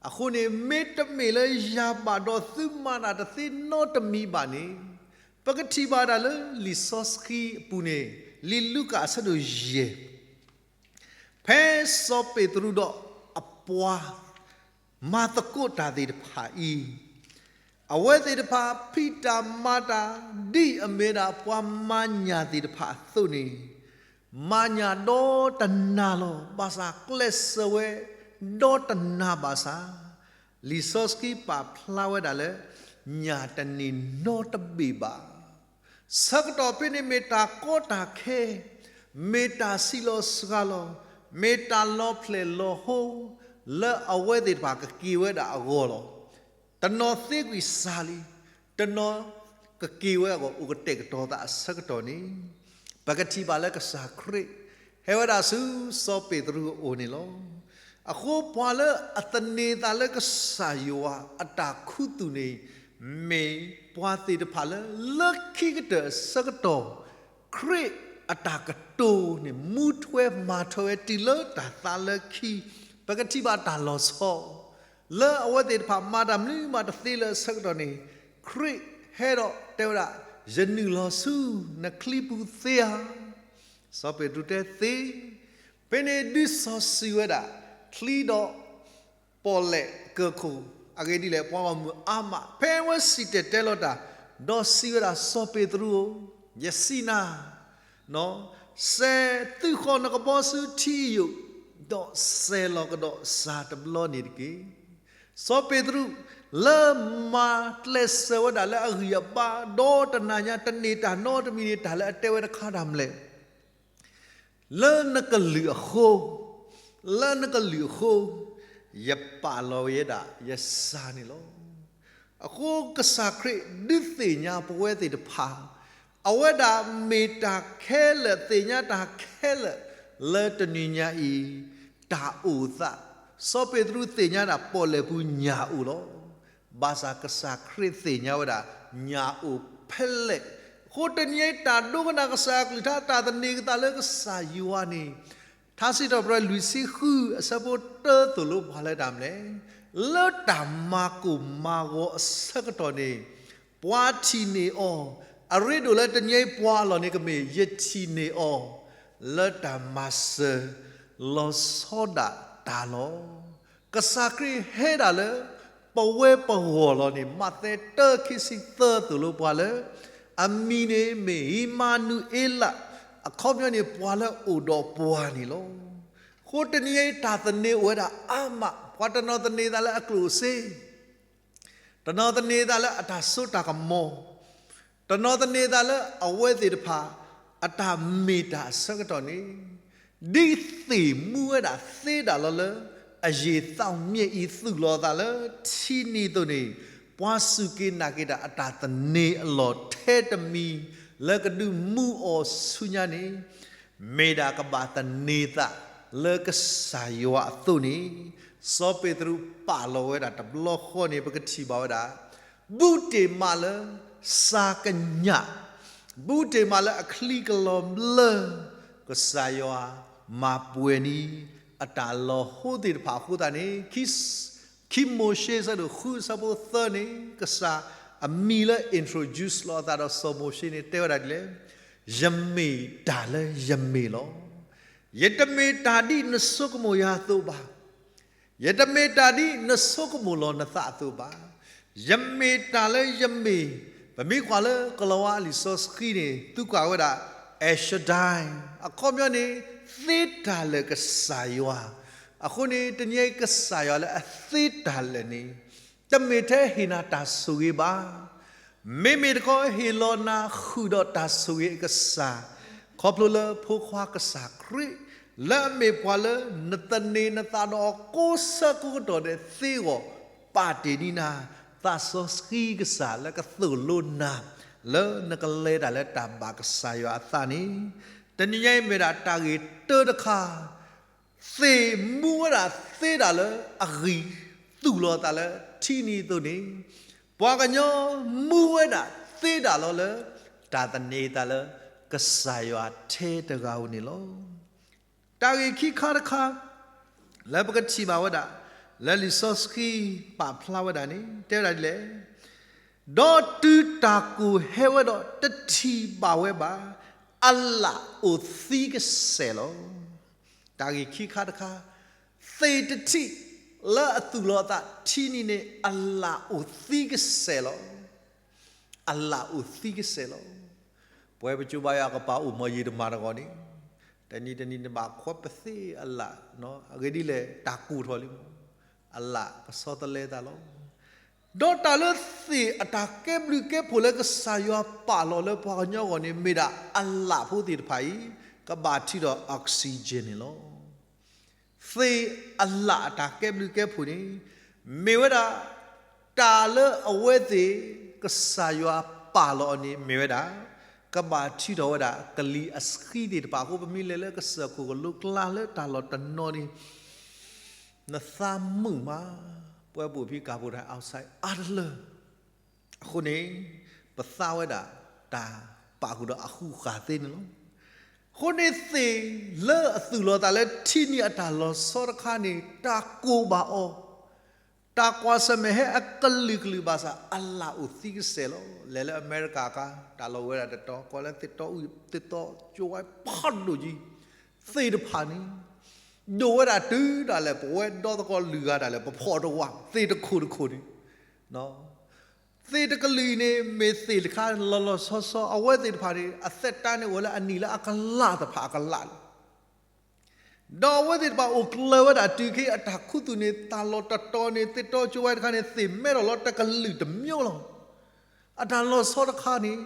အဃိန့ၣ် မ့တမ့ၢ်လၢယၤဘၣ်ဒီးသုမၤတၢ်တသ့နီတမံၤဘၣ်န့ၣ် ပကထံၣ်ဘၣ်ဒၣ်လၢလံာ်စီဆှံအပူၤန့ၣ်, လံာ်လူၤကၣ်အဆၢဒိၣ်ယဲၢ်, ဖဲစီၤပ့းတရူးဒီးအပှၤ မၤသကိးတၢ်သ့ၣ်တဖၣ်အံၤ, အဝဲသ့ၣ်တဖၣ်ဖံးတၢ်မၤတၢ် ဒ်အမ့ၢ်ဒၣ်ပှၤမၤညၣ်သ့ၣ်တဖၣ်အသိးန့ၣ်, မၤညၣ်ဒီတနၤလီၤ. ဘၣ်ဆၣ်ကျဲးစၢးဝဲဒီတနၤဘၣ်ဆၣ်, လံာ်စီဆှံပာ်ဖျါဝဲဒၣ်လၢ ညၣ်တန့ၢ်နီတဘ့ၣ်ဘၣ်. ဆၢကတီၢ်ဖဲန့ၣ်မ့ၢ်တၢ်ကီတၢ်ခဲ, မ့ၢ်တၢ်ဆံးလီၤစှၤလီၤ, မ့ၢ်တၢ်လီၤဖျဲၣ်လီၤဟိ, လၢအဝဲသ့ၣ်တဖၣ်ကက့ၤဝဲဒၣ်အဂီၢ်လီၤ. တနီၤသ့ကွံာ်စၢ်လံ, တနီၤကက့ၤဝဲအဂီၢ် အိၣ်ကတဲာ်ကတီၤသးအဆၢကတီၢ်န့ၣ်, ပကထံၣ်ဘၣ်လၢကစၢ်ခရံာ် ဟဲဝဲဒၣ်ဆူစီၤပ့းတရူးအအိၣ်န့ၣ်လီၤ. အဃိပှၤလၢအသန့ၤသးလၢကစၢ်ယွၤအတၢ်ခူသူၣ်န့ၣ်, မ့ၢ်ပှၤသ့ၣ်တဖၣ်လၢ လၢခံကတၢၢ်အဆၢကတီၢ် ခရံာ်အတၢ်ကတိၤန့ၣ် မူထွဲမၤထွဲဝဲတုၤလၢတၢ်သါလၢခံ, ပကထံၣ်ဘၣ်တၢ်လီၤဆီ လၢအဝဲသ့ၣ်တဖၣ်မၤတၢ်မနုၤမးတသ့လၢအဆၢကတီၢ်န့ၣ်, ခရံာ်ဟဲဒီးတဲဝဲဒၣ်, ယနုာ်လီၤဆူနချံပူၤသ့ဧါ. စီၤပ့းတရူးတဲသ့, ဖဲန့ၣ်ဒုးစီၤစုၤဝဲဒၣ် ချံဒီး ပီၣ်လဲၣ်ကၢၢ်ခိၣ်, အဂ့ၢ်ဒ်လဲၣ် ပှၤဂီၢ်မုၢ်အါမး, ဖဲအဝဲစံၣ်တဲၤတဲလီၤတၢ်, ဒီးစံးဝဲဒၣ်, စီၤပ့းတရူးဧၢ, ယစံးနၤ, စဲးသုဃီၤနကဘီဆူထံအယိာ်, ဒီးစဲးလီၤကဒီးစၢ်တဘျီန့ၣ်တက့ၢ်. စီၤပ့းတရူး လၢမၤကျဲးစၢးဝဲဒၣ်လၢအဂံၢ်အဘါ, ဒီးတနၤညါတန့ၢ်တၢ်နီတမံၤန့ၣ် တၢ်လၢအတဲဝဲတခါတၢ်မလဲၣ် လၢနကလုၢ်အဃိ, လၢနကလုၢ်အဃိ, ယပာ်လီၤဝဲဒၣ်ယစၢ်န့ၣ်လီၤ. အဃိကစၢ်ခရံာ်ဒုးသ့ၣ်ညါပဝဲသ့ၣ်တဖၣ်, အဝဲဒၣ်မ့ၢ်တၢ်ခဲလၢာ် သ့ၣ်ညါတၢ်ခဲလၢာ် လၢတနံၤညါအံၤ တၢ်အိၣ်သး, စီၤပ့းတရူးသ့ၣ်ညါဒၣ်ပီၣ်လဲၣ်ပူၤညၣ်အိၣ်လီၤ. ဘၣ်ဆၣ်ကစၢ်ခရံာ်သ့ၣ်ညါဝဲဒၣ် ညၣ်အိၣ်ဖဲလဲၣ်. အဃိတနံၤအံၤတၢ်ဒိကနၣ်ကစၢ်အကလုၢ်ကထါ တၢ်သန့ၤကသးလၢကစၢ်ယွၤန့ၣ်, ထါစံးထီၣ်ပတြၢၤလွံၢ်ဆံဃုအဆၢဖိတၢသိၣ်လိပှၤလၢတၢ်မနုၤလဲၣ်, လၢတၢ်မၤကိၢ်မၤဂီၤအဆၢကတီၢ်န့ၣ်, ပှၤထံၣ်န့ၢ်အီၤ, အရ့ဒိၣ်လၢတနံၤအံၤပှၤအလီၢ်န့ၣ်ကမ့ၢ် ယထံၣ်န့ၢ်အီၤ လၢတၢ်မၤစၢၤလီၤဆီဒၣ်တၢ်လီၤ. ကစၢ်ခရံာ်ဟဲဒၣ်လၢ ပဝဲပဂီၢ်လီၤန့ၣ် မးသဲတၢ ခံဆံသၢသိၣ်လိပှၤလၢ အမံၤန့ၣ်မ့ၢ် အံၣ်မၤနူၤအ့လး, အခီပညီန့ၣ် ပှၤလၢအိၣ်ဒီးပှၤန့ၣ်လီၤ. အဃိတနံၤအံၤတၢ်သန့ၤအိၣ်ဝဲဒၣ်အါမး, ပှၤတနီၤသန့ၤသးလၢအကျိၣ်အစ့ တနီၤသန့ၤသးလၢအတၢ်စိတၢ်ကမီၤ, တနီၤသန့ၤသးလၢအဝဲသ့ၣ်တဖၣ် အတၢ်မ့ၢ်တၢ်အဆၢကတီၢ်န့ၣ်, ဒ်သ့ၣ်မူဝဲဒၣ်သ့ဒၣ်လီၤလၢ အယ့ၣ်သးမျဲၢ်အံၤသူၣ်လီၤအသးလၢထံနံၤအသိးန့ၣ်, ပှၤစူၢ်က့ၤနာ်က့ၤတၢ်အတၢ်သန့ၤအလီၢ်ထဲတမံၤ လၢကဒုးမူအီၤဆူညါန့ၣ်, မ့ၢ်ဒၣ်ကဘၣ်သန့ၤသးလၢကစၢ်ယွၤအသိးန့ၣ်, စီၤပ့းတရူးပာ်လီၤဝဲဒၣ်တဘျီဃီန့ၣ် ပကထံၣ်ဘၣ်ဝဲဒၣ်, ဘူးတ့ၢ်မးလၢစှၤကညး, ဘူးတ့ၢ်မးလၢအချံကလီၤဘျၢ, ကစၢ်ယွၤမၤပှဲၤန့ၢ် အတၢ်လီၤဟိသ့ၣ်တဖၣ်အဃိသတးန့ၣ်, ခံမိၤၡ့ဆၢဒိၣ်ဃုဆၢဖိသၢန့ၣ်, ကစၢ်အမံၤလၢ introduce လီၤအသးဒီးစီၤမိၤၡ့န့ၣ် တဲဝဲဒၣ်ဒ်လဲၣ်, ယမ့ၢ်တၢ်လၢယမ့ၢ်လီၤ. ယတမ့ၢ်တၢ်ဒ်နဆိကမိၣ်ယၤအသိးဘၣ်. ယတမ့ၢ်တၢ်ဒ်နဆိကမိၣ်လီၤနသးအသိးဘၣ်. ယမ့ၢ်တၢ်လၢယမ့ၢ်, ပမ့ၢ်ကွၢ်လၢကလၤဝါလံာ်စီဆှံန့ၣ် သုကွၢ်ဝဲဒၣ် El Shaddai, အခီပညီန့ၣ် သ့တၢ်လၢာ်ကစၢ်ယွၤ. အဃိန့ၣ် တနံၤအံၤကစၢ်ယွၤလၢအသ့တၢ်လၢာ်န့ၣ်, တမ့ၢ်ထဲဟ့ၣ်နၤတၢ်ဆိၣ်ဂ့ၤဘၣ်. မ့မ့ၢ်တခီဟ့ၣ်လီၤနၤဃုာ်ဒီးတၢ်ဆိၣ်ဂ့ၤအကစၢ်, ခီဖျိလၢဖိခွါကစၢ်ခရံာ်, လၢအမ့ၢ်ပှၤလၢနသန့ၤနသးဒီးအီၤကိးဆၢကိးကတီၢ်ဒဲးသ့အဂီၢ်, ပာ်တ့ၢ်န့ၢ်နၤ, သးစီဆှံကစၢ်လၢကသိၣ်လိနၤ, လၢနကလဲၤတၢ်လၢတၢ်ဘၣ်ကစၢ်ယွၤအသးန့ၣ်, တနံၤညါအံၤမ့ၢ်ဒၣ်တၢ်ဂ့ၢ်တၢတခါ သ့ၣ်မူဝဲဒၣ်သ့ဒၣ်လၢအဂံၢ်သူၣ်လီၤသးလၢထံနံၤအသိးန့ၣ်, ပှၤကညီမူဝဲဒၣ်သ့ဒၣ်လီၤလၢ တၢ်သန့ၤသးလၢကစၢ်ယွၤထဲတဂၤဧိၤန့ၣ်လီၤ. တၢ်ဂ့ၢ်ခံခါတခါ လၢပကထံၣ်ဘၣ်ဝဲဒၣ် လၢလံာ်စီဆှံပာ်ဖျါဝဲဒၣ်န့ၣ် တဲဝဲဒၣ်ဒ်လဲၣ်, ဒီးတုၤတၢ်ကိၢ်ဟဲဝဲဒီးတထံၣ်ဘၣ်ဝဲဘၣ်, အလၣ်အိၣ်သံကစဲာ်လီၤ. တၢ်ဂ့ၢ်ခံခါတခါ, သ့ၣ်တထံၣ်လၢအသူၣ်လီၤအသးထံနံၤန့ၣ် အလၣ်အိၣ်သံကစဲာ်လီၤ. အလၣ်အိၣ်သံကစဲာ်လီၤ. ပဝဲပကၠိဘါယွၤကပာ်အိၣ်မီၤယံၤတမၤတဂီၤန့ၣ်, တနံၤတနံၤနဘၣ်ခွဲးပသ့အလၣ်, အဂ့ၢ်ဒ်လဲၣ် တၢ်ကိၢ်ထီၣ်လံမီၤ, အလၣ်ကဆီတလဲသးလီၤ. ဒီးတၢ်လၢသ့ၣ်အတၢ်ကဲဘျုးကဲဖှိၣ်လၢကစၢ်ယွၤပာ်လီၤလၢပှၤကညီအဂီၢ်န့ၣ် မ့ၢ်ဒၣ်အလၣ်ဖိသ့ၣ်တဖၣ်အံၤ ကဘၣ်ထံၣ်ဒီး oxygen န့ၣ်လီၤ. သ့ၣ်အလၣ်အတၢ်ကဲဘျုးကဲဖှိၣ်န့ၣ် မ့ၢ်ဝဲဒၣ် တၢ်လၢအဝဲသ့ၣ် ကစၢ်ယွၤပာ်လီၤအီၤန့ၣ် မ့ၢ်ဝဲဒၣ် ကဘၣ်ထံၣ်ထီၣ်ဝဲဒၣ် ကလံၤအဆှံသ့ၣ်တဖၣ်အဃိ ပမ့ၢ်လဲၤလၢကစၢၢ်ခိၣ်ကလိကျါလၢတၢ်လီၢ်တနီၤန့ၣ် နသးမုာ်မး, ပဝဲပအိၣ်ဖဲကၢ်ဖိတၢ် outside အါတလၢ အဃိန့ၣ် ပသးဝဲဒၣ်တၢ်ပာ်ဃုာ်ဒီးအဃုဃာ်သ့န့ၣ်လီၤ. အဃိန့ၣ် သ့ၣ်လၢအသူၣ်လီၤသးလၢထံနံၤအတၢ်လီၤဆီတခါန့ၣ် တၢ်ကိၢ်ဘၣ်အီၤ, တၢ်ကွၢ်ဆၢၣ်မဲာ်ဟဲအကလုာ်ကလုာ်ဘၣ်ဆၣ် အလၣ်အိၣ်သံကစဲာ်လီၤ. လဲၤလၢအမဲရကၤအခါ တၢ်လီၢ်ဝဲဒၣ်တတီၤ ကိးလၢသ့ၣ်တီအူ သ့ၣ်တီကၠိဝဲဖးဒိၣ်ကံ သ့ၣ်တဖၣ်န့ၣ် ဒိၣ်ဝဲဒၣ်တုၤဒၣ်လဲာ် ပဝဲဒီသကိးလွံၢ်ဂၤဒၣ်လဲာ် ပဖီၣ်တဝး သ့ၣ်တခိၣ်တခိၣ်န့ၣ် သ့ၣ်တကလုာ်အံၤန့ၣ် မ့ၢ်သ့ၣ်တခါလီၤလီၤဆီဆီ အဝဲသ့ၣ်တဖၣ်န့ၣ် အသက်တမ်းန့ၣ်အိၣ်လၢအနံၣ်လၢအကလးတဖၣ်အကလးလီၤ. ဒီးအဝဲသ့ၣ်တဖၣ်အိၣ်ကျၢၤဝဲဒၣ်တုၤခဲအံၤ အတၢ်ခူသူၣ်န့ၣ် တၢ်လီၢ်တတီၤန့ၣ် သ့ၣ်တီကၠိဝဲတခါန့ၣ် သ့ၣ်မဲထီၣ်လီၤတကလုာ်တမျိုးလီၤ. အတၢ်လီၤဆီတခါန့ၣ်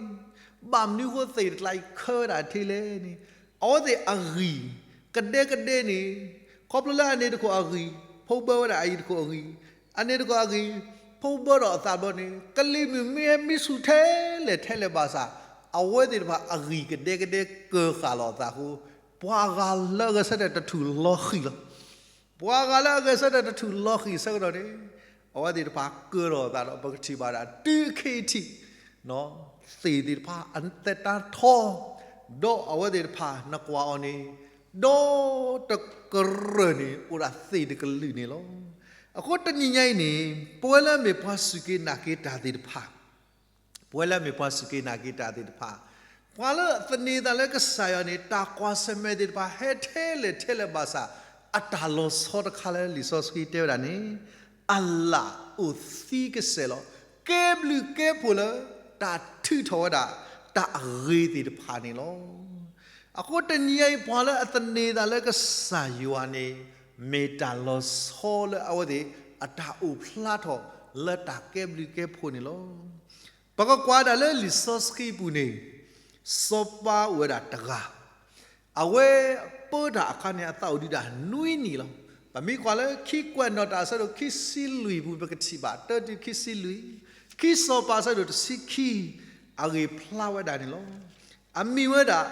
ဘၣ်မနုၤဃိသ့ၣ်တကျါအံၤခဲဝဲဒၣ်ထဲလဲၣ်န့ၣ် အဝဲသ့ၣ်အဂံၢ် ကဒဲကဒဲန့ၣ် ခီဖျိလၢအန့ၣ်တခိၣ်အဂံၢ် ဖိဘၢဝဲဒၣ်အအံၤတခိၣ်အဂံၢ်, အန့ၣ်တခိၣ်အဂံၢ် ဖိဘၢထီၣ်အသးဘျီန့ၣ် ကလံၤမုၢ်မ့ၢ်ဟဲမံဆူၣ်ထဲလဲၣ်ထဲလဲၣ်ဘၣ်ဆၣ် အဝဲသ့ၣ်တဖၣ်အဂံၢ်ကဒဲကဒဲကၢၤဃာ်လီၤအသးအဃိ ပှၤဂၤလၢအဂဲၤဆၢထၢၣ်တထူၣ်လီၤဃံၤလီၤ. ပှၤဂၤလၢအဂဲၤဆၢထၢၣ်တထူၣ်လီၤဃံၤဆၢကတီၢ်န့ၣ် အဝဲသ့ၣ်တဖၣ်ကၢၤထီၣ်အသးဒီး ပကထံၣ်ဘၣ်ဒၣ်တုၤခဲအံၤထံး သ့ၣ်သ့ၣ်တဖၣ်အသက်တမ်းထီ ဒီးအဝဲသ့ၣ်တဖၣ်နကွၢ်အီၤန့ၣ် ဒီတကရၢၢ်န့ၣ် အိၣ်ဒၣ်သ့ၣ်တကလုာ်န့ၣ်လီၤ. အဃိတနံၤညါအံၤန့ၣ် ပဝဲလၢအမ့ၢ်ပှၤစူၢ်က့ၤနာ်က့ၤတၢ်သ့ၣ်တဖၣ် ပဝဲလၢအမ့ၢ်ပှၤစူၢ်က့ၤနာ်က့ၤတၢ်သ့ၣ်တဖၣ် ပှၤလၢသန့ၤသးလၢကစၢ်ယွၤန့ၣ် တၢ်ကွၢ်ဆၢၣ်မဲာ်သ့ၣ်တဖၣ် ဟဲထဲလဲၣ်ထဲလဲၣ်ဘၣ်ဆၣ် အတၢ်လီၤဆီတခါလၢလံာ်စီဆှံတဲဝဲဒၣ်န့ၣ် အလၣ်အိၣ်သံကစဲာ်လီၤ. ကဲဘျုးကဲဖှိၣ်လၢ တၢ်ထုးထီၣ်ဝဲဒၣ် တၢ်အဂ့ၤသ့ၣ်တဖၣ်န့ၣ်လီၤ. အဃိတနံၤအံၤ ပှၤလၢအသန့ၤသးလၢကစၢ်ယွၤန့ၣ် မ့ၢ်တၢ်လီၤဆီလၢအဝဲသ့ၣ် အတၢ်အိၣ်ဖျါထီၣ်လၢတၢ်ကဲဘျုးကဲဖှိၣ်န့ၣ်လီၤ. ပကကွၢ်ဒၣ်လၢလံာ်စီဆှံပူၤန့ၣ် စီၤပၤအိၣ်ဝဲဒၣ်တဂၤ အဝဲပၢတၢ်အခါန့ၣ် အသးအိၣ်ဒံးဒၣ်နွံနံၣ်လီၤ. ပမ့ၢ်ကွၢ်လၢခံကွဲးနီၣ်တၢ်အဆၢဒိၣ်ခံဆံလွံၢ်ပူၤ ပကထံၣ်ဘၣ် တၢတုၤခံဆံလွံၢ်, ခံစီၤပၤအဆၢဒိၣ်တဆံခံ အဂ့ၢ်ဖျါဝဲဒၣ်န့ၣ်လီၤ. အမံၤဝဲဒၣ်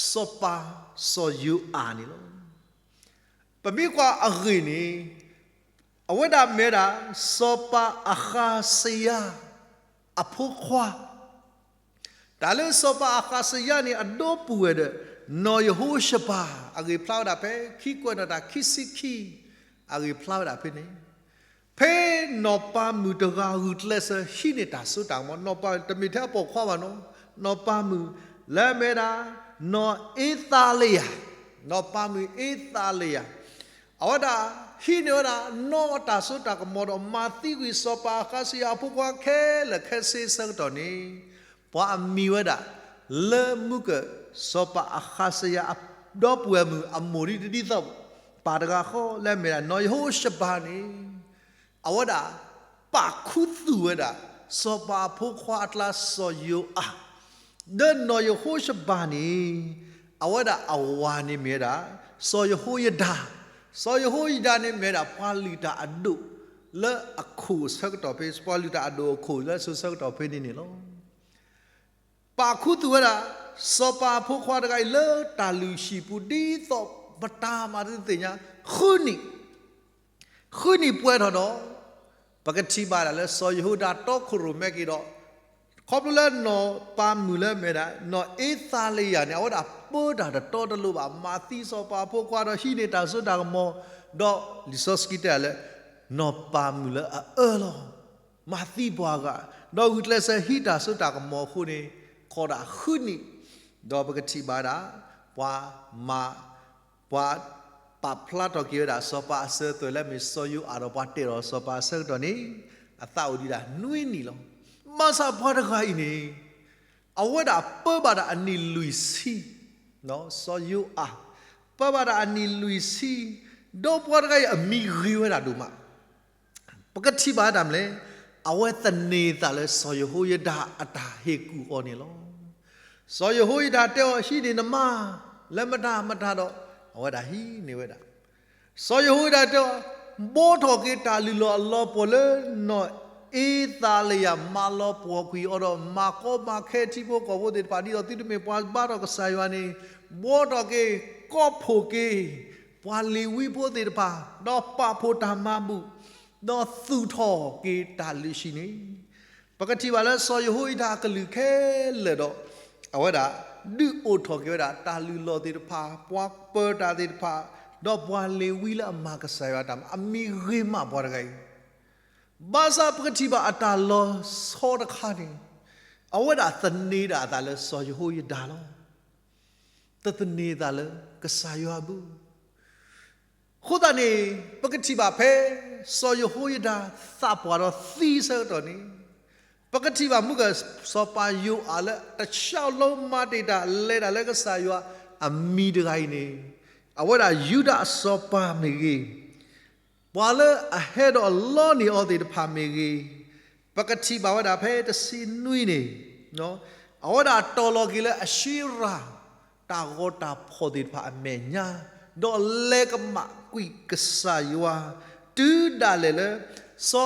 စီၤပၤစီၤယိၤအၤန့ၣ်လီၤ. ပမ့ၢ်ကွၢ်အဂ့ၢ်န့ၣ် အဝဲဒၣ်မ့ၢ်ဝဲဒၣ် စီၤပၤအဃးစယၤ အဖိခွါ, တၢ်လၢစီၤပၤအဃးစယၤန့ၣ် အဒီပုၢ်ဝဲၢ်ဒီး နီၢ်ယဟိၤၡဘၤ အဂ့ၢ်ဖျါဝဲဒၣ်ဖဲ ခံကွဲးနီၣ်တၢ်ခံဆံခံ အဂ့ၢ်ဖျါဝဲဒၣ်ဖဲန့ၣ် ဖဲနီၢ်ပၤမုၣ်တဂၤဂုာ်ကျဲးစၢးဟံးန့ၢ်တၢ်စိတၢ်ကမီၤ, နီၢ်ပၤတမ့ၢ်ထဲအပိာ်ခွါဘၣ်နီၤ, နီၢ်ပၤမုၣ် လၢအမ့ၢ်ဝဲဒၣ် နီၢ်အ့သးလယၤ, နီၢ်ပၤမုၣ်အ့သးလယၤ အဝဲဒၣ်ဟံးန့ၢ်ဝဲဒၣ် နီၢ်အတၢ်စိတၢ်ကမီၤဒီး မၤသံကွံာ်စီၤပၤအဃးစယၤအဖိခွါခဲလၢာ်ခဲဆ့ဆၢကတီၢ်န့ၣ် ပှၤအမံၤဝဲဒၣ် လၢမူကၢၢ် စီၤပၤအဃးစယၤအဒီပုၢ်ဝဲၢ်မုၣ်အမိၢ်ဒ်တဒ်သိး ပၢ်တဂၤဃီလၢအမ့ၢ်ဒၣ် နီၢ်ယဟိၤၡဘၤန့ၣ် အဝဲဒၣ် ပာ်ခူသူၣ်ဝဲဒၣ် စီၤပၤအဖိခွါအကျါစီၤယိၤအၤ, ဒီးနီၢ်ယဟိၤၡဘၤန့ၣ် အဝဲဒၣ်အဝၤန့ၣ်မ့ၢ်ဝဲဒၣ် စီၤယဟိယဒၤ, စီၤယဟိယဒၤန့ၣ်မ့ၢ်ဝဲဒၣ် ပှၤလုၢ်တၢ်အဒိၣ်လၢအခိၣ်ဆၢကတီၢ်ဖဲ ပှၤလုၢ်တၢ်အဒိၣ်အခိၣ်လၢစိၤဆၢကတီၢ်ဖဲန့ၣ်န့ၣ်လီၤ. ပာ်ခူသူၣ်ဝဲဒၣ် စီၤပၤအဖိခွါတဂၤအံၤလၢတၢ်လုၢ်ဟံၣ်ပူၤဒ်သိးပတၢ်မၤတသ့ၣ်ညါ ဃုနံၣ်, ဃုနံၣ်ပှဲၤထီၣ်ဒီး ပကထံၣ်ဘၣ်ဒၣ်လၢစီၤယဟိဒၤတီခိၣ်ရိၣ်မဲက့ၤဒီး ခီဖျိလၢနီၢ်ပၤမုၣ်လၢအမ့ၢ်ဒၣ် နီၢ်အ့သးလယၤန့ၣ် အဝဲဒၣ်ပၢတၢ်တတီတလိၤဘၣ် မၤသံစီၤပၤအဖိခွါဒီးဟံးန့ၢ်တၢ်စိတၢ်ကမီၤ, ဒီးလံာ်စီဆှံတဲဒၣ်လၢ နီၢ်ပၤမုၣ်လၢအအၢလီၤ. မၤသံပှၤဂၤ, ဒီးဂုာ်ကျဲးစၢးဟံးတၢ်စိတၢ်ကမီၤအဃိန့ၣ် ခိးဒၣ်ဃုနံၣ်, ဒီးပကထံၣ်ဘၣ်ဒၣ် ပှၤမၤ ပှၤပာ်ဖျါထီၣ်က့ၤဝဲဒၣ် စီၤပၤအစၢၤအသွဲၣ်လၢအမ့ၢ်စီၤယိၤအၤဒီးပှၤတဲာ်ဒီးစီၤပၤအဆၢကတီၢ်န့ၣ် အသးအိၣ်ဒံးဒၣ်နွံနံၣ်လီၤ. ဘၣ်ဆၣ်ပှၤတဂၤအံၤန့ၣ် အဝဲဒၣ်ပၢဘၣ်ဒၣ်အနံၣ်လွံၢ်ဆံ, စီၤယိၤအၤ ပၢဘၣ်ဒၣ်အနံၣ်လွံၢ်ဆံ, ဒီးပှၤတဂၤအံၤအမံၤဂ့ၤဝဲဒၣ်ဒိၣ်မး. ပကထံၣ်ဘၣ်တၢ်မနုၤလဲၣ်, အဝဲသန့ၤအသးလၢစီၤယဟိယဒၤအတၢ်ဟ့ၣ်ကူၣ်အီၤန့ၣ်လီၤ. စီၤယဟိယဒၤတဲအီၤ ဟံးန့ၢ်နမါ လၢမတၤမတၤဒီး အဝဲဒၣ်ဟံးန့ၢ်ဝဲဒၣ် စီၤယဟိယဒၤတဲအီၤ, ဘှီထီၣ်က့ၤတၢ်လုၢ်လီၢ်အလီၤပှီၢ်လၢနီၢ်အ့သးလယၤ မၤလီၤပှီၢ်ကွံာ်အီၤဒီး မၤကီမၤခဲထံဖိကီၢ်ဖိသ့ၣ်တဖၣ် ဒ်သိးသုတမ့ၢ်ပှၤဘါထီၣ်ကစၢ်ယွၤန့ၣ်, ဘှီထီၣ်က့ၤ ကိးဖှိၣ်က့ၤ ပှၤလ့ၤဝံဖိသ့ၣ်တဖၣ် ဒီးပာ်ဖှိၣ်တၢ်မၤဘူၣ်, ဒီးသူၣ်ထီၣ်က့ၤတၢ်လုၢ်ဟံၣ်န့ၣ် ပကထံၣ်ဘၣ်လၢစီၤယဟိယဒၤအကလုၢ်ခဲလၢာ်ဒီး အဝဲဒၣ်ဒုးအိၣ်ထီၣ်က့ၤဝဲဒၣ် တၢ်လုၢ်လီၢ်သ့ၣ်တဖၣ်, ပှၤပၢၤတၢ်သ့ၣ်တဖၣ်, ဒီးပှၤလ့ၤဝံလၢအမၤကစၢ်ယွၤတၢ်မၤ အမံၤဂ့ၤမးပှၤတဂၤအံၤ. ဘၣ်ဆၣ်ပကထံၣ်ဘၣ်အတၢ်လီၤဆီတခါန့ၣ် အဝဲဒၣ်သန့ၤဒၣ်အသးလၢစီၤယဟိယဒၤလီၤ. တသန့ၤအသးလၢကစၢ်ယွၤဘၣ်. အဃိသတးန့ၣ် ပကထံၣ်ဘၣ်ဖဲ စီၤယဟိယဒၤသးပှၢ်ဒီးသံဆၢကတီၢ်န့ၣ်, ပကထံၣ်ဘၣ်မုၢ်ကစီၤပၤယိၤအၤလၢတၢ်လီၤမၤတ့ၢ်တၢ် လဲၤတၢ်လၢကစၢ်ယွၤအမံၤတဂၤအံၤန့ၣ်, အဝဲဒၣ်ယူဒၤအစီၤပၤမ့ၢ်ဂ့ၤ, ပှၤလၢအဟဲဒီးလီန့ၢ်အီၤသ့ၣ်တဖၣ်မ့ၢ်ဂ့ၤ, ပကထံၣ်ဘၣ်ဝဲဒၣ်ဖဲတဆံနွံန့ၣ် အဝဲဒၣ်တီၢ်လီၤက့ၤလၢအၡ့ရၤ တၢ်ဂီၤတၢ်ဖီၣ်သ့ၣ်တဖၣ်အမဲာ်ညါ, ဒီးလဲၤကမၣ်ကွံာ်ကစၢ်ယွၤ, တုၤဒၣ်လဲာ်လၢ စီၤ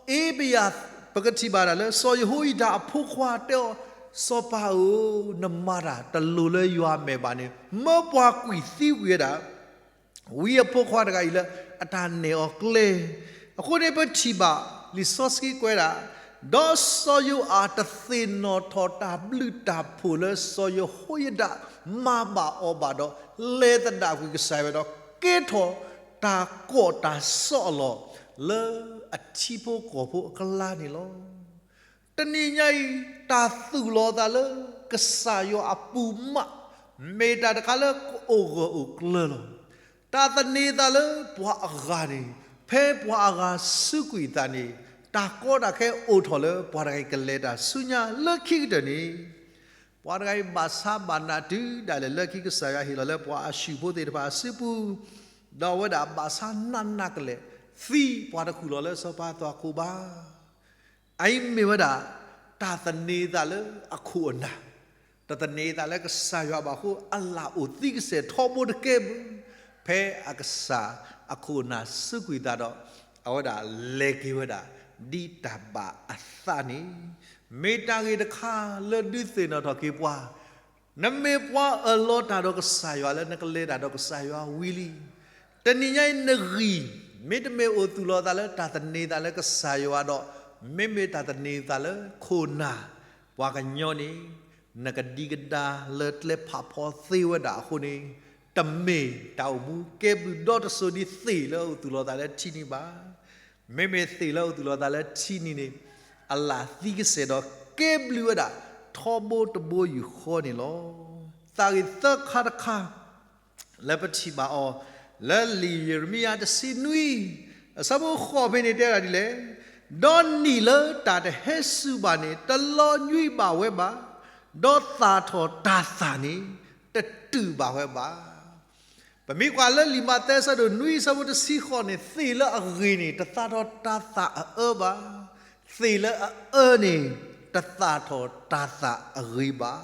အ့ဘယၤ, ပကထံၣ်ဘၣ်ဒၣ်လၢ စီၤယဟိယဒၤအဖိခွါတဲအီၤ, စီၤပၤဧၢ, နမၤတၢ်တလိၤလၢယွၤမဲာ်ဘၣ်န့ၣ် မၢပှၤကွံာ်သံကွံာ်ဝဲဒၣ် ဝံအဖိခွါတဂၤအံၤလၢအတၢ်နဲၣ်အီၤကျဲ. အဃိန့ၣ်ပထံၣ်ဘၣ် လံာ်စီဆှံကွဲးဒၣ်, ဒီးစီၤယိၤအၤတသ့ၣ်နီၣ်ထီၣ်တၢ်ဘျုးတၢ်ဖှိၣ်လၢစီၤယဟိယဒၤမၤဘၣ်အီၤဘၣ်ဒီး လဲၤသဒၣ်ကွံာ်ကစၢ်ယွၤဒီး ကဲထီၣ်တၢ်ကီၢ်တၢ်စီအလီၢ် လၢအထံဖိကီၢ်ဖိအကျါန့ၣ်လီၤ. တနံၤညါအံၤ တၢ်သူၣ်လီၤသးလၢကစၢ်ယွၤအပူၤမး မ့ၢ်တၢ်တခါလၢကအိၣ်ဂၢၢ်အိၣ်ကျၢၤလီၤ. တၢ်သန့ၤသးလၢပှၤအဂၤန့ၣ် ဖဲပှၤအဂၤစူးကွံာ်သးန့ၣ် တၢ်ကီတၢ်ခဲအိၣ်ထီၣ်လၢပှၤတဂၤအံၤကလဲၤတၢ်ဆူညါလၢခံကတၢၢ်န့ၣ် ပှၤတဂၤအံၤဘၣ်ဆါဘၣ်နးတုၤဒၣ်လဲာ်လၢခံကစၢ်ယွၤဟ့ၣ်လီၤလၢပှၤအၡူၢ်ဖိသ့ၣ်တဖၣ်အစုပူၤ, ဒီးအဝဲဒၣ်ဘၣ်ဆါနးနးကလဲာ် သံပှၤတခူၣ်လီၤလၢစီၤပၤသွၣ်ခိၣ်ဘၣ် အအံၤမ့ၢ်ဝဲဒၣ် တၢ်သန့ၤသးလၢအခိၣ်အနၢ်, တသန့ၤသးလၢကစၢ်ယွၤဘၣ်အဃိ အလၣ်အိၣ်သံကစဲာ်ထီဘိတကဲဘၣ်. ဖဲအကစၢ်အခိၣ်အနၢ်စူးကွံာ်သးဒီး အဝဲဒၣ်လဲၤက့ၤဝဲဒၣ် ဒ်တၢ်ဘၣ်အသးန့ၣ် မ့ၢ်တၢ်ဂ့ၢ်တခါလၢဒုးသ့ၣ်နီၣ်ထီၣ်က့ၤပှၤ နမ့ၢ်ပှၤအၢၣ်လီၤတၢ်ဒီးကစၢ်ယွၤလၢနကလဲၤတၢ်ဒီးကစၢ်ယွၤဝံၤလံ, တနံၤညါအံၤနဂံၢ် မ့တမ့ၢ်အိၣ်သူၣ်လီၤသးလၢတၢ်သန့ၤသးလၢကစၢ်ယွၤဒီး မ့မ့ၢ်တၢ်သန့ၤသးလၢခိၣ်နၢ် ပှၤကညီန့ၣ် နကဒံကဒါလၢကျဲဖးဖီသ့ဝဲဒၣ်အဃိန့ၣ် တမ့ၢ်တၢ်အိၣ်မူကဲဘျုးဒီတစိၤဒ်သ့ၣ်လၢအအိၣ်သူၣ်လီၤသးလၢထံန့ၣ်ဘၣ်. မ့မ့ၢ်သ့ၣ်လၢအအိၣ်သူၣ်လီၤသးလၢထံန့ၣ်န့ၣ် အလၣ်သံကစဲာ်ဒီးကဲဘျုးဝဲဒၣ် ထီဘိတဘိယူၢ်ဃီန့ၣ်လီၤ. သးဂ့ၢ်သၢခါတခါ လၢပထံၣ်ဘၣ်အီၤ လၢလံာ်ယံးရမံယၤတဆံနွံ အဆၢဖိဃိးဖဲန့ၣ်တဲဒၣ်ဒ်လဲၣ်, ဒီးနံၣ်လၢတၢ်တဟဲစူၤဘၣ်န့ၣ် တလီၤညွံးဘၣ်ဝဲဘၣ်, ဒီးသၣ်ထီၣ်တၤသၣ်န့ၣ် တတုာ်ဘၣ်ဝဲဘၣ်. ပမ့ၢ်ကွၢ်လၢလံာ်မးသဲအဆၢဒိၣ်နွံအဆၢဖိတဆံဃိးန့ၣ် သ့ၣ်လၢအဂ့ၤန့ၣ် တသၣ်ထီၣ်တၤသၣ်အအၢဘၣ်. သ့ၣ်လၢအအၢန့ၣ် တသၣ်ထီၣ်တၤသၣ်အဂ့ၤဘၣ်.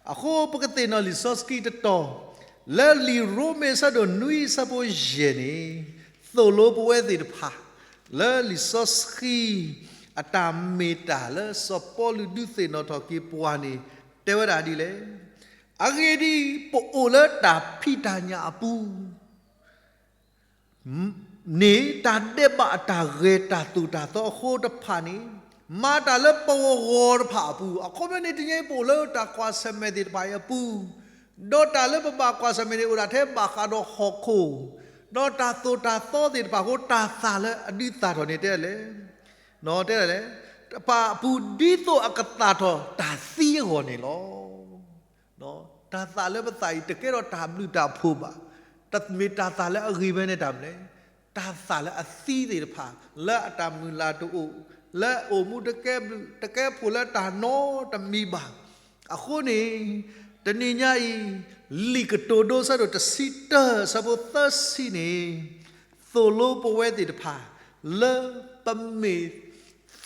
အဃိပကသ့ၣ်နီၣ်လံာ်စီဆှံတတီၤ လၢလံာ်ရိမ့ၤအဆၢဒိၣ်နွံအဆၢဖိယဲၢ်န့ၣ် သိၣ်လိပဝဲသ့ၣ်တဖၣ် လၢလံာ်စီဆှံ အတၢ်မ့ၢ်တၢ်လၢစီၤပီလူးဒုးသ့ၣ်နီၣ်ထီၣ်က့ၤပှၤန့ၣ် တဲဝဲဒၣ်ဒ်လဲၣ်. အဂ့ၢ်ဒ်အံၤ, ပအိၣ်လၢတၢ်ဖံးတၢ်ညၣ်အပူၤ န့ၣ် တၢ်ဒဲးဘးအတၢ်ဂဲၤတၢ်သိၣ်တၢ်သီအဃိတဖၣ်န့ၣ် မၤတၢ်လၢပဂီၤဂီၤတဖၣ်အပူၤ, အခီပညီန့ၣ် တနံၤအံၤပအိၣ်လၢတၢ်ကွၢ်ဆၢၣ်မဲာ်သ့ၣ်တဖၣ်အံၤအပူၤ, ဒီးတၢ်လၢပဘၣ်ကွၢ်ဆၢၣ်မဲာ်န့ၣ် အိၣ်ဒၣ်ထဲဘၣ်ဃးဒီးဟီၣ်ခိၣ်, ဒီးတၢ်သိၣ်တၢ်သီသ့ၣ်တဖၣ်အဃိ တၢ်သၣ်လၢအဒုးသၣ်ထီၣ်န့ၣ်တဲလဲၣ်. တဲဒ်လဲၣ်, တပာ်အပူၤဒ်သိးအကသၣ်ထီၣ်တၢ်သံအဂီၢ်န့ၣ်လီၤ. တၢ်သၣ်လၢပသၣ်အံၤ တကဲထီၣ်တၢ်ဘျုးတၢ်ဖှိၣ်ဘၣ်. တမ့ၢ်တၢ်သၣ်လၢအဂ့ၤဝဲန့ၣ်တၢ်မနုၤလဲၣ်, တၢ်သၣ်လၢအသံသ့ၣ်တဖၣ် လၢအတၢ်မုၢ်လၢ်တအိၣ်, လၢအအိၣ်မူတကဲဘျုးတကဲဖှိၣ်လၢတၢ်နီတမံၤဘၣ်. အဃိန့ၣ် တနံၤညါအံၤ လံာ်ကတိၤဒိ အဆၢဒိၣ်တဆံတၢ အဆၢဖိသၢဆံန့ၣ် သိၣ်လိပဝဲသ့ၣ်တဖၣ် လၢပမ့ၢ်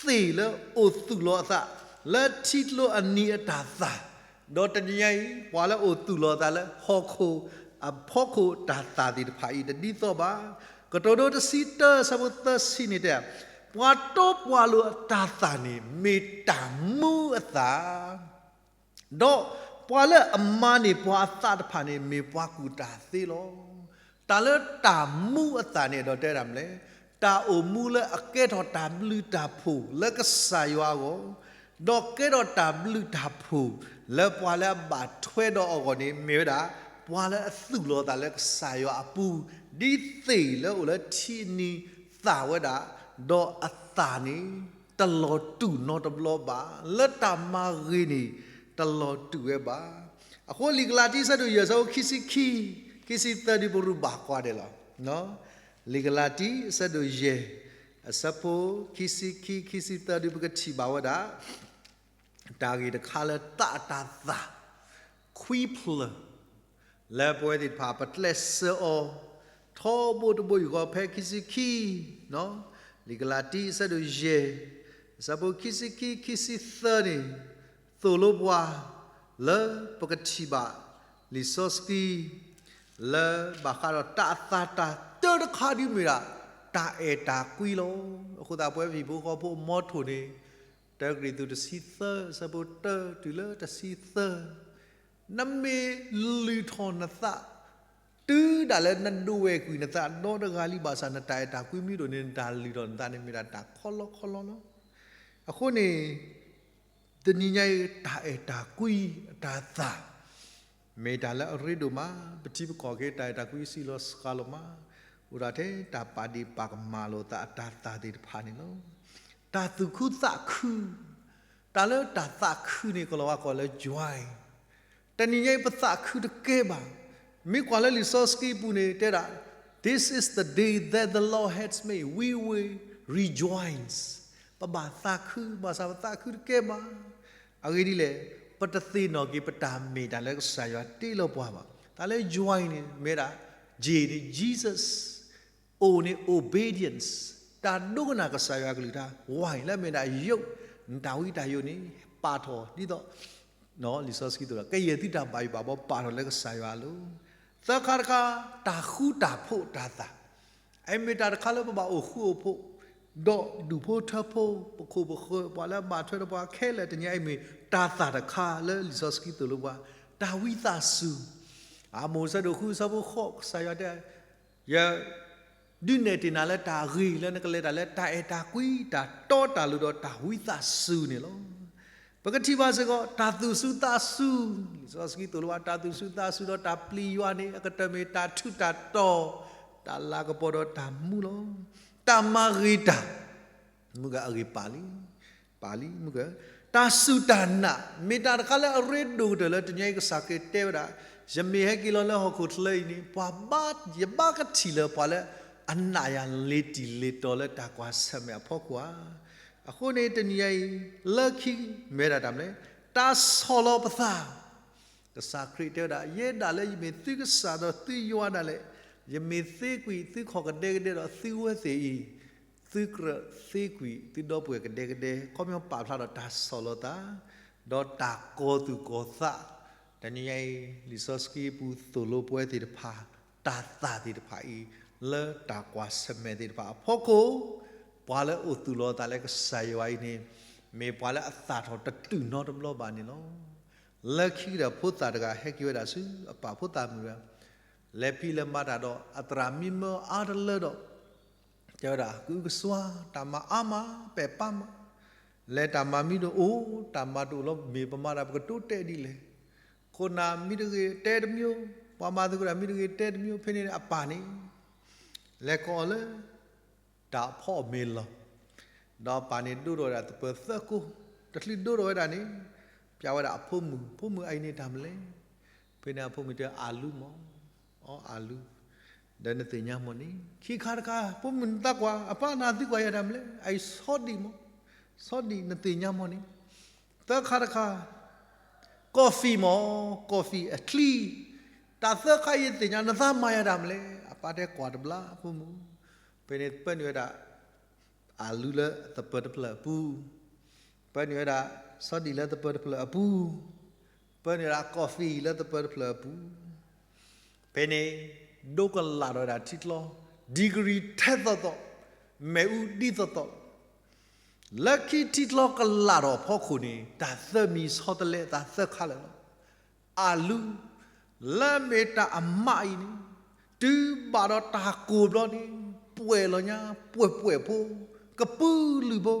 သ့ၣ်လၢအိၣ်သူၣ်လီၤအသး လၢထံကျိအနံၤအတၢ်သၣ်, ဒီးတနံၤညါအံၤ ပှၤလၢအိၣ်သူၣ်လီၤအသးလၢဟီၣ်ခိၣ်အဖီခိၣ် တၢ်သၣ်သ့ၣ်တဖၣ်အံၤ တဒ်သိးဘၣ်. ကတိၤဒိတဆံတၢ အဆၢဖိသၢဆံန့ၣ်တဲ, ပှၤတီပှၤလိၤအတၢ်သၣ်န့ၣ် မ့ၢ်တၢ်မူအသၣ် ဒီးပှၤလၢအမၤန့ၢ်ပှၤအသးတဖၣ်န့ၣ် မ့ၢ်ပှၤကူၣ်တၢ်သ့လီၤ. တၢ်လၢတၢ်မူအသၣ်န့ၣ်ဒီးတဲဒၣ်မနုၤလဲၣ်, တၢ်အိၣ်မူလၢအကဲထီၣ်တၢ်ဘျုးတၢ်ဖှိၣ်လၢကစၢ်ယွၤအဂီၢ်, ဒီးကဲထီၣ်တၢ်ဘျုးတၢ်ဖှိၣ်လၢပှၤလၢအဘၣ်ထွဲဒီးအဂီၢ်န့ၣ် မ့ၢ်ဝဲဒၣ် ပှၤလၢအသူၣ်လီၤသးလၢကစၢ်ယွၤအပူၤ, ဒ်သ့ၣ်လၢအိၣ်လၢထံအနံၤသၣ်ဝဲဒၣ်, ဒီးအသၣ်န့ၣ် တလီၤတူာ်နီတဘျီဘၣ်, လၢတၢ်မၤဂ့ၤန့ၣ် တလီၤတူာ်ဝဲဘၣ်. အဃိလံာ်ကလၤတံ အဆၢဒိၣ်ယဲၢ် အဆၢဖိခံဆံခံ ခံဆံသၢ ဒ်ပရူၢ်ဘၣ်ကွၢ်ဒဲးလီၤ. လံာ်ကလၤတံ အဆၢဒိၣ်ယဲၢ် အဆၢဖိခံဆံခံ ခံဆံသၢ ဒ်ပကထံၣ်ဘၣ်ဝဲဒၣ် တၢ်ဂ့ၢ်တခါလၢသးအတၢ်သၣ် ခွံဖျၢၣ် လၢပဝဲသ့ၣ်တဖၣ် ပကျဲးစၢးအီၤ ထီဘိတဘိယူၢ်ဃီ ဖဲခံဆံခံ, လံာ်ကလၤတံ အဆၢဒိၣ်ယဲၢ် အဆၢဖိခံဆံခံ ခံဆံသၢန့ၣ် သိၣ်လိပှၤ လၢပကထံၣ်ဘၣ် လံာ်စီဆှံ လၢဘၣ်ဃးဒီးတၢ်သၣ်တၢ်တၢတခါဒ်မ့ၢ်ဒၣ် တၢ်အဲၣ်တၢ်ကွံလီၤ. အဃိသတး ပဝဲဟံၣ်ဖိဃီဖိအမီထိၣ်န့ၣ် တၢကရံၣ်သူး တဆံသၢ အဆၢဖိတၢ တုၤလၢတဆံသၢ, နမ့ၢ်လုၢ်ထီၣ်နသး တုၤဒၣ်လဲာ်နဒိးဝဲၢ်ကွံာ်နသးဒီတဂၤလံ ဘၣ်ဆၣ်နတၢ်အဲၣ်တၢ်ကွံမ့ၢ်ဒိၣ်န့ၣ် နတၢ်လုၢ်ထီၣ်နသးန့ၣ် မ့ၢ်ဒၣ်တၢ်ခီလီခီလီလီၤ. အဃိန့ၣ် တနံၤညါအံၤ တၢ်အဲၣ်တၢ်ကွံ အတၢ်သၣ် မ့ၢ်တၢ်လၢအရ့ဒိၣ်မး, ပထံပကီၢ်က့ၤ တၢ်အဲၣ်တၢ်ကွံစံးလီၤစှၤလီၤမး, အိၣ်ဒၣ်ထဲတၢ်ပာ်ဒ့ၣ်ပာ်ကမၣ်လိာ်သးအတၢ်သၣ်သ့ၣ်တဖၣ်န့ၣ်လီၤ. တၢ်သူၣ်ခုသးခု, တၢ်လၢတၢ်သးခုန့ၣ် ကလီၤဝါကိးလၢ joy. တနံၤညါအံၤ ပသးခုတကဲဘၣ်. မ့ၢ်ကွၢ်လၢလံာ်စီဆှံပူၤန့ၣ် တဲဒၣ်, This is the day that the Lord has made, we will rejoice. ပဘၣ်သးခု, ဘၣ်ဆၣ်ပသးခုတကဲဘၣ်. အဂ့ၢ်ဒ်လဲၣ်, ပတသ့ၣ်နီၣ်က့ၤ ပတၢ်မ့ၢ်တၢ်လၢကစၢ်ယွၤတ့လီၤပှၤဘၣ်. တၢ်လၢ joy န့ၣ် မ့ၢ်ဒၣ် J န့ၣ် Jesus, O န့ၣ် obedience, တၢ်ဒိကနၣ်ကစၢ်ယွၤအကလုၢ်ကထါ, Y လၢမ့ၢ်ဒၣ် ယိး, နတၢ်ဝံတၢ်ယိးန့ၣ် ပာ်ထီၣ်ဒ်သိး လံာ်စီဆှံသိးဒီး ကယဲၢ်သုတၢ်ဘၣ်ယိၣ်ဘၣ်ဘီ ပာ်ထီၣ်လၢကစၢ်ယွၤအလိၤ. သၢခါတခါ, တၢ်ဃူတၢ်ဖိးတၢ်သၣ်, အအံၤမ့ၢ်တၢ်တခါလၢပဘၣ်အိၣ်ဃူအိၣ်ဖိး, ဒီးဒူၣ်ဖိထၢဖိ, ပခိၣ်ပဃၢၤ, ပှၤလၢအဘၣ်ထွဲဒီးပှၤခဲလၢာ် တနံၤအံၤမ့ၢ် တၢ်သၣ်တခါလၢလံာ်စီဆှံသိၣ်လိပှၤ, တၢ်ဝံသးစူၤ. အမိၣ်အဆၢဒိၣ်ဃု အဆၢဖိဃိး ကစၢ်ယွၤတဲ ယဒုးနဲၣ်တ့ၢ်နၤလၢတၢ်ဂ့ၤ လၢနကလဲၤတၢ်လၢတၢ်အဲၣ်တၢ်ကွံ တၢ်တီတၢ်လိၤဒီးတၢ်ဝံသးစူၤန့ၣ်လီၤ. ပကထံၣ်ဘၣ်စ့ၢ်ကီး တၢ်သူၣ်စူၤသးစူၤ, လံာ်စီဆှံသိၣ်လိပှၤ တၢ်သူၣ်စူၤသးစူၤဒီးတၢ်ပျံၤယွၤန့ၣ် အကတၢၢ်မ့ၢ်တၢ်ထူးတၢ်တီၤ, တၢ်လၤကပီၤဒီးတၢ်မူလီၤ. တၢ်မၤဂ့ၤတၢ် မုၢ်ဂၤအဂ့ၢ်ပာ်လံ, ပာ်လံ, မုၢ်ဂၤ, တၢ်စူၢ်တၢ်နာ် မ့ၢ်တၢ်တခါလၢအရ့ဒိၣ်ကတၢၢ်လၢတနံၤအံၤ ကစၢ်ခရံာ်တဲဝဲဒၣ်, ယမ့ၢ်ဟဲက့ၤလီၤလၢဟီၣ်ခိၣ်ချၢအံၤန့ၣ် ပှၤဘၣ်, ယဘၣ်ကထံၣ်လၢပှၤလၢအနာ်ယၤလ့ၤတံၢ်လ့ၤတီၤလၢတၢ်ကွၢ်ဆၢၣ်မဲာ်အဖီခိၣ်ဧါ. အဃိန့ၣ်တနံၤအံၤ လၢခံမ့ၢ်ဒၣ်တၢ်မနုၤလဲၣ်, တၢ်ဆီၣ်လီၤပသး ကစၢ်ခရံာ်တဲဝဲဒၣ်, ယဲဒၣ်လၢယမ့ၢ်သုကစၢ်ဒီးသုယွၤဒၣ်လဲာ်, ယမ့ၢ်သ့ကွံာ်သုခီၣ်ကဒဲကဒဲဒီးသုဝဲသ့ၣ်အံၤ, သုကြၢးသ့ကွံာ်သုဒီပုၢ်ဝဲၢ်ကဒဲကဒဲ, ခီပညီပာ်ဖျါဒီးတၢ်ဆီၣ်လီၤသး, ဒီးတၢ်ကီၤသူၣ်ကီၤသး, တနံၤညါအံၤ လံာ်စီဆှံပူၤသိၣ်လိပဝဲသ့ၣ်တဖၣ်, တၢ်သၣ်သ့ၣ်တဖၣ်အံၤ, လၢတၢ်ကွၢ်ဆၢၣ်မဲာ်သ့ၣ်တဖၣ်အဖီခိၣ်, ပှၤလၢအိၣ်သူၣ်လီၤသးလၢကစၢ်ယွၤအံၤန့ၣ်, မ့ၢ်ပှၤလၢအသၣ်ထီၣ်တတူၢ်နီတဘျီဘၣ်န့ၣ်လီၤ. လၢခံကတၢၢ်ဖိသၣ်တဂၤဟဲက့ၤဝဲဒၣ်ဆူအပၢ်ဖိသၣ်မုၣ်တဂၤ, လဲၤဖံးလဲၤမၤတၢ်ဒီး အသရၣ်မံမၢအါတလၢဒီး တဲဝဲဒၣ် ကအုကစွါ တၢ်မၤအါမး ပဲာ်ပၢ်မး, လဲၤတၢ်မၤမံတအိၣ်, တၢ်မၤတအိၣ်လီၤ, မ့ၢ်ပမၤတၢ်ပကတိၤတဲဒ်လဲၣ်. ခိၣ်နၢ်မံတဂ့ၤတဲတမျိုး, ပှၤမၤသကိးတၢ်မံတဂ့ၤတဲတမျိုး, ဖဲန့ၣ်အပၢ်န့ၣ် လဲၤကိးအီၤလၢ တၢ်ဖီအီၣ်မ့ၤလီၢ်, ဒီးပၢ်န့ၣ်ဒိၣ်ထီၣ်ဝဲဒၣ်သပၢၤသၢကိ, တချုးဒိၣ်ထီၣ်ဝဲဒၣ်န့ၣ်, ပျးဝဲဒၣ်အဖိမုၣ်, ဖိမုၣ်အအံၤန့ၣ်တၢ်မနုၤလဲၣ်. ဖဲန့ၣ်အဖိမုၣ်တဲအၤလူမး, အီအၤလူ, ဒီးနသ့ၣ်ညါမးန့ၣ်. ခံခါတခါ ဖိမုၣ်နသးကွၢ်, အပၢ်နသံကွၢ်ယၤတၢ်မနုၤလဲၣ်, အအံၤဆီဒံၣ်မး, ဆီဒံၣ်နသ့ၣ်ညါမးန့ၣ်. သၢခါတခါ coffee မး, coffee အချံ, တၢ်သၢခါအံၤသ့ၣ်ညါ, နသးမၤယၤတၢ်မနုၤလဲၣ်. အပၢ်တဲကွၢ်တဘျီဖိမုၣ်. ဖဲန့ၣ်ပၢနုာ်ဝဲဒၣ် အၤလူလၢသပၢၤတဖျၢၣ်အပူၤ, ပၢနုာ်ဝဲဒၣ်ဆီဒံၣ်လၢသပၢၤတဖျၢၣ်အပူၤ, ပၢနုာ်ဝဲဒၣ် coffee လၢသပၢၤတဖျၢၣ်အပူၤ. ဖဲန့ၣ် ဒိကလးထီၣ်ဝဲဒၣ်ထံချီ, degree ထဲသိးသိး, မ့ၣ်အူဒ်သိးသိး. လၢခံထံချီကလးထီၣ်အဖီခိၣ်န့ၣ် တၢ်သၢမံၤဆီတလဲအသးသၢခါလၢာ်လီၤ. အၤလူ လၢအမ့ၢ်တၢ်အမးအံၤန့ၣ် တုၤဘၣ်ဒီးတၢ်ကိၢ်ဘျီန့ၣ် ပှဲၤလီၤညါ ပှဲၤပှဲၤဖိ, ကပုာ်လုာ်ဖိ,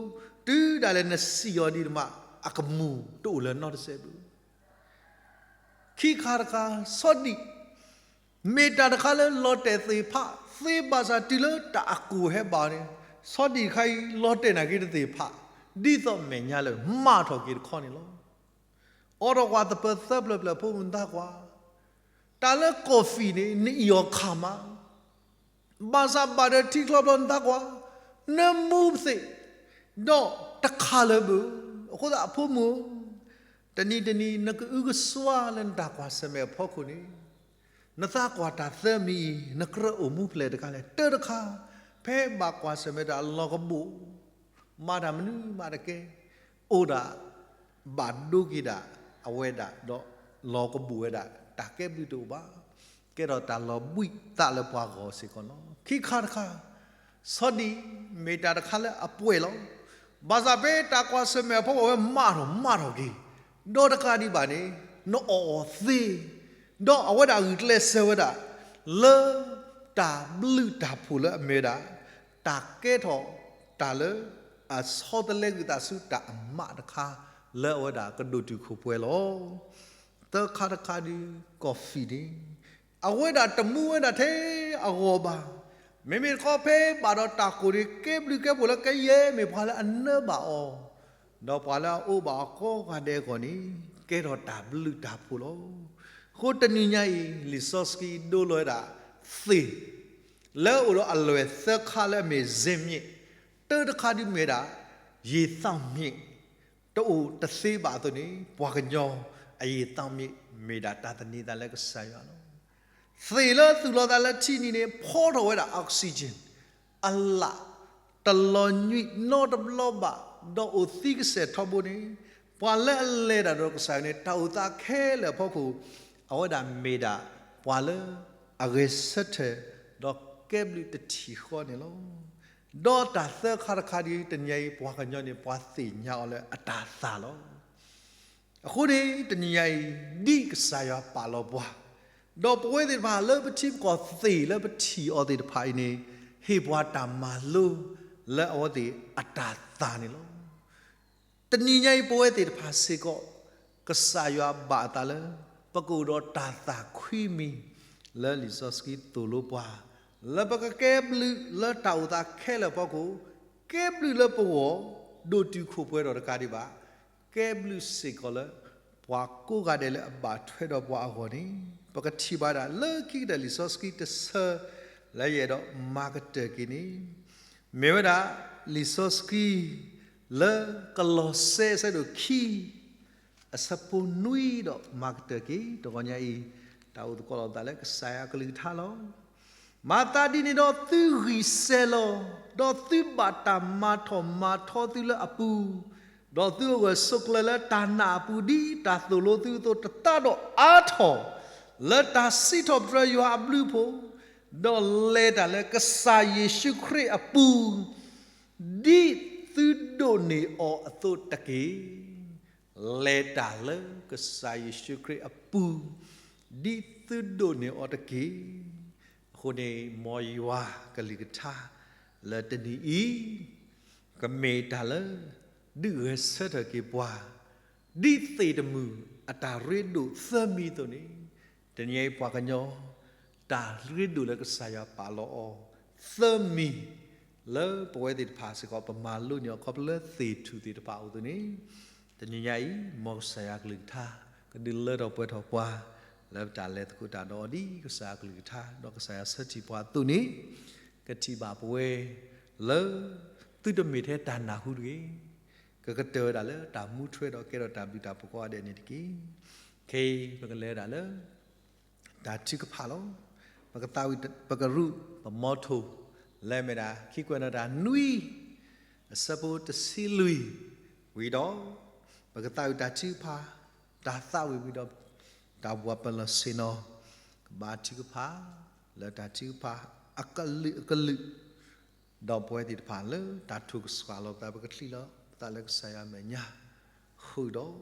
တုၤဒၣ်လဲာ်နစံၣ်အီၤဒံးတမး အကမူၣ်တအိၣ်လၢၤနီတစဲးဘၣ်. ခံခါတခါ ဆီဒံၣ် မ့ၢ်တၢ်တခါလၢလီၤတဲာ်သ့ၣ်ဖးသ့ဘၣ်ဆၣ် တုၤလၢတၢ်အကိၢ်ဟဲဘၣ်အီၤန့ၣ် ဆီဒံၣ်တခါအံၤ လီၤတဲာ်နာ်က့တသ့ၣ်ဖး ဒ်သိးမဲာ်ညါလၢမးထီၣ်က့ၤတခီန့ၣ်လီၤ. အိးထီၣ်ကွၢ်သပၢၤသၢဖျၢၣ်ဖျၢၣ် ဖိမုၣ်နသးကွၢ်, တၢ်လၢ coffee န့ၣ် နအံၣ်အီၤခးမး, ဘၣ်ဆၣ်ဘၣ်ဒီးထံချီဘျီနသးကွၢ်, နမူသ့ၣ်, ဒီးတခးလၢၤဘၣ်. အဃိသတးအဖိမုၣ်ဧၢ, တနံၤတနံၤ နကအုကစွါလၢနတၢ်ကွၢ်ဆၢၣ်မဲာ်အဖီခိၣ်န့ၣ် နသးကွၢ်တၢ်သၢမံၤအံၤ နကြၢးအိၣ်မူဖျဲၣ်တခါလဲၣ်. တၢတခါ ဖဲဘၣ်ကွၢ်ဆၢၣ်မဲာ်တၢ်လီၤကဘီၣ်, မၤတၢ်မနုၤမးတကဲ, အိၣ်ဒၣ် ဘၣ်ဒိက့ၤဒၣ်အဝဲဒၣ်ဒီး လီၤကဘီၣ်ဝဲဒၣ် တၢ်ကဲဘျုးတအိၣ်ဘၣ်, ကဲထီၣ်တၢ်လီၤဘှံးသးလၢပှၤဂီၢ်စ့ၢ်ကီးလီၤ. ခံခါတခါ ဆီဒံၣ် မ့ၢ်တၢ်တခါလၢအပှဲၤလီၤ. ဘၣ်ဆၣ်ဖဲတၢ်ကွၢ်ဆၢၣ်မဲာ်အဖီခိၣ်ဝဲမးထီၣ်မးထီၣ်က့ၤ, ဒီးတကးဒံးဘၣ်န့ၣ် နအီၣ်အီၤသ့, ဒီးအဝဲဒၣ်ဂုာ်ကျဲးစၢးဝဲဒၣ် လၢတၢ်ဘျုးတၢ်ဖှိၣ်လၢအမ့ၢ်ဝဲဒၣ် တၢ်ကဲထီၣ်တၢ်လၢ အဆီတလဲကွံာ်သးဆူတၢ်အမးတခါ လၢအဝဲဒၣ်ကဒိၣ်တုာ်ခိၣ်ပှဲၤလီၤ. သၢခါတခါဒုး coffee န့ၣ် အဝဲဒၣ်တမူဝဲဒၣ်ထဲအဂီၢ်ဘၣ်. မ့မ့ၢ်တခီဖဲဘၣ်ဒီးတၢ်ကိၢ်န့ၣ် ကဲဘျုးကဲဖှိၣ်လၢကယဲၢ်မ့ၢ်ပှၤလၢအနၢဘၣ်အီၤ, ဒီးပှၤလၢအအိၣ်ဘၣ်အီၤကိးဂၤဒဲးအဂီၢ်န့ၣ် ကဲထီၣ်တၢ်ဘျုးတၢ်ဖှိၣ်လီၤ. အဃိတနံၤညါအံၤ လံာ်စီဆှံဒိလီၤဝဲဒၣ်သ့ၣ် လၢအအိၣ်ဒီးအလွဲၢ်သၢခါလၢအမ့ၢ် စင်မြစ်, တၢတခါဒုးမ့ၢ်ဒၣ် ရေသောက်မြစ်, တအိၣ်တသ့ဘၣ်အသိးန့ၣ် ပှၤကညီအရေသောက်မြစ် မ့ၢ်ဒၣ်တၢ်သန့ၤသးလၢကစၢ်ယွၤလီၤ. သ့ၣ်လၢသူၣ်လီၤသးလၢထံနံၤန့ၣ် ဖီထီၣ်ဝဲဒၣ် oxygen အလၣ်, တလီၤညွံးနီတဘျီဘၣ်, ဒီးအိၣ်သံကစဲၢ်ထီဘိန့ၣ်, ပှၤလၢအလဲၤတၢ်ဒီးကစၢ်ယွၤန့ၣ် တၢ်အိၣ်သးခဲလၢာ်အဖီခိၣ် အဝဲဒၣ်မ့ၢ်ဒၣ်ပှၤလၢအဂဲၤဆၢထၢၣ် ဒီးကဲဘျုးတထံၣ်ဃီန့ၣ်လီၤ. ဒီးတၢ်သၢခါတခါဒ်တနံၤညါအံၤ ပှၤကညီန့ၣ် ပှၤသ့ၣ်ညါအီၤလၢအတၢ်သၣ်လီၤ. အဃိန့ၣ် တနံၤညါအံၤ ဒ်ကစၢ်ယွၤပာ်လီၤပှၤ, ဒီးပဝဲသ့ၣ်တဖၣ်လၢပထံပကီၢ်သ့ၣ်လၢပထံၣ်အီၤသ့ၣ်တဖၣ်အံၤန့ၣ် ဟ့ၣ်ပှၤတၢ်မၤလိလၢအဝဲသ့ၣ်အတၢ်သၣ်န့ၣ်လီၤ. တနံၤညါအံၤပဝဲသ့ၣ်တဖၣ်စ့ၢ်ကီး ကစၢ်ယွၤဘၣ်အသးလၢ ပကအိၣ်ဒီးတၢ်သၣ်ခွံမံၤ လၢလံာ်စီဆှံသိၣ်လိပှၤ, လၢပကကဲဘျုးလၢတၢ်အိၣ်သးခဲလၢာ်အဖီခိၣ်, ကဲဘျုးလၢပဂီၢ် ဒိၣ်တုာ်ခိၣ်ပှဲၤထီၣ်တကးဒံးဘၣ်, ကဲဘျုးစ့ၢ်ကီးလၢ ပှၤကိးဂၤဒဲးလၢအဘၣ်ထွဲဒီးပှၤအဂီၢ်န့ၣ် ပကထံၣ်ဘၣ်ဒၣ်လၢခံကတၢၢ်လံာ်စီဆှံတဆၢ လၢယအဲၣ်ဒိးမၤကတၢၢ်က့ၤန့ၣ် မ့ၢ်ဝဲဒၣ် လံာ်စီဆှံ လၢကလီးစဲအဆၢဒိၣ်ခံ အဆၢဖိနွံဒီးမၤကတၢၢ်က့ၤ တဂီၤညါအံၤ တၢ်အိၣ်သကိးလိာ်သးလၢကစၢ်ယွၤအကလုၢ်ကထါလီၤ. မၤသးဒ်န့ၣ်ဒီးသုဂံၢ်စဲၤလီၤ, ဒီးသုဘၣ်တၢ်မၤထီၣ်မၤထီသုလၢအပူၤ, ဒီးသုအိၣ်ဂၢၢ်ဆိးကျၢၤလၢတၢ်နာ်အပူၤ ဒ်တၢ်သိၣ်လိသုအသိးတသးဒီးအါထီၣ် လၢတၢ်စံးထီၣ်ပတြၢၤယွၤအဘျုးအဖှိၣ်, ဒီးလဲၤတၢ်လၢကစၢ်ယ့ၣ်ၡူးခရံာ်အပူၤ ဒ်သုဒိးန့ၢ်အီၤအသိးတက့ၢ်. လဲၤတၢ်လၢကစၢ်ယ့ၣ်ၡူးခရံာ်အပူၤ ဒ်သုဒိးန့ၢ်အီၤတက့ၢ်. အဃိန့ၣ် မ်ယွၤကလုၢ်ကထါလၢတနံၤအံၤ ကမ့ၢ်တၢ်လၢ ဒုးဂဲၤဆၢထၢၣ်က့ၤပှၤ ဒ်သ့ၣ်တမုၢ်အတၢ်ရ့ဒိၣ်သၢမံၤအသိးန့ၣ်, တနံၤအံၤပှၤကညီ တၢ်ရ့ဒိၣ်လၢကစၢ်ယွၤပာ်လီၤအီၤ သၢမံၤ လၢပဝဲသ့ၣ်တဖၣ်စ့ၢ်ကီး ပမၤလိန့ၢ်အီၤခီဖျိလၢသ့ၣ်ထူၣ်သ့ၣ်တဖၣ်အအိၣ်အသိးန့ၣ်, တနံၤညါအံၤ မ်ကစၢ်ယွၤကလုၢ်ကထါ ကဒုးလၢထီၣ်ပှဲၤထီၣ်ပှၤ လၢပတၢ်လဲၤသကိးတၢ်ဒီးအီၤဒ်ကစၢ်ယွၤကလုၢ်ကထါ ဒီးကစၢ်ယွၤဆၢထံၣ်ပှၤအသိးန့ၣ်, ကထံၣ်ဘၣ်ပဝဲ လၢ သုတမ့ၢ်ထဲတၢ်နၢ်ဟူတဂ့ၤ, ကကတၢၢ်ဝဲဒၣ်လၢတၢ်မူထွဲဒီးကဲထီၣ်တၢ်ဘျုးတၢ်ဖှိၣ်ကိးဂၤဒဲးန့ၣ်တက့ၢ်. ခဲအံၤပကလဲၤဝဲဒၣ်လၢ တၢ်ထုကဖၣ်လီၤ. ပကသးဝံၣ်ပကရူၢ် ပမီထိၣ် လၢအမ့ၢ်ဒၣ် ခံကွဲးနီၣ်တၢ်နွံ အဆၢဖိတဆံလွံၢ် ဝံၤဒီး ပကသးဝံၣ်တၢ်ထုကဖၣ် တၢ်သးဝံၣ်ဝံၤဒီး တၢ်ဘှီးပလီၢ်ဆ့ၣ်နီၤ ကဘါထုကဖၣ် လၢတၢ်ထုကဖၣ်အကလုာ်ကလုာ် ဒီးပဝဲသ့ၣ်တဖၣ်လၢတၢ်ထိၣ်ကစှၤလီၤပသး ပကချံးလီၤပသးလၢကစၢ်ယွၤအမဲာ်ညါ ဃုာ်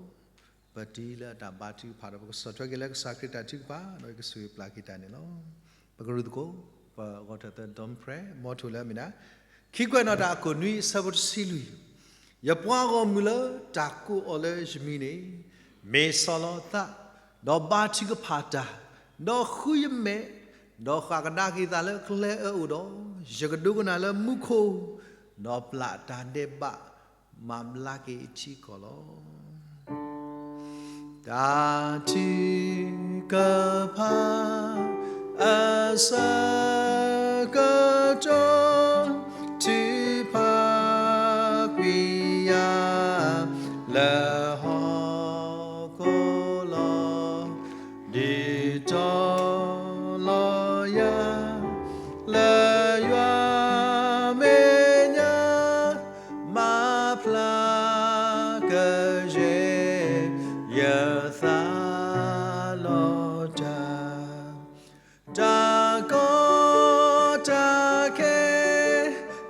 ဒီး ပတုၤလၢအတၢ်ဘါထုကဖၣ်ဒီး ပကဆီၣ်ထွဲက့ၤလၢကစၢ်ခရံာ်တၢ်ထုကဖၣ် ဒီးကဆိၣ်ဂ့ၤပျၢ်က့ၤတၢ်န့ၣ်လီၤ. ပကရူၢ်သကိး ပဂီၢ်ထၢၣ်သၢ Dawn's Prayer မီထိၣ်လၢအမ့ၢ်ဒၣ် ခံကွဲးနီၣ်တၢ်အခိၣ်နွံ အဆၢဖိတဆံလွံၢ် ယပှၤဂီၢ်မုၢ်လၢတၢ်ကိးအီၤလၢယမံၤန့ၣ်, မ့ၢ်ဆီၣ်လီၤအသး, ဒီးဘါထုကဖၣ်တၢ်, ဒီးဃုယမဲာ်, ဒီးဃၣ်ကဒါက့ၤသးလၢကျဲအၢအအိၣ်ဒီး, ယကဒိကနၣ်လၢမူခိၣ်, ဒီးပျၢ်တၢ်ဒဲးဘး မၤဘျါက့ၤအထံအကီၢ်လီၤ. တၢ်ထုကဖၣ် အဆၢကတီၢ် ထုးဖးကွံာ်ယၤ လၢဟီၣ်ခိၣ်လီၤ. ဒုးတီၤလီၤယၤ လၢယွၤမဲာ်ညါ မၤဖျါကယဲၢ် ယသးလီၤတၢ် တၢ်ကီတၢ်ခဲ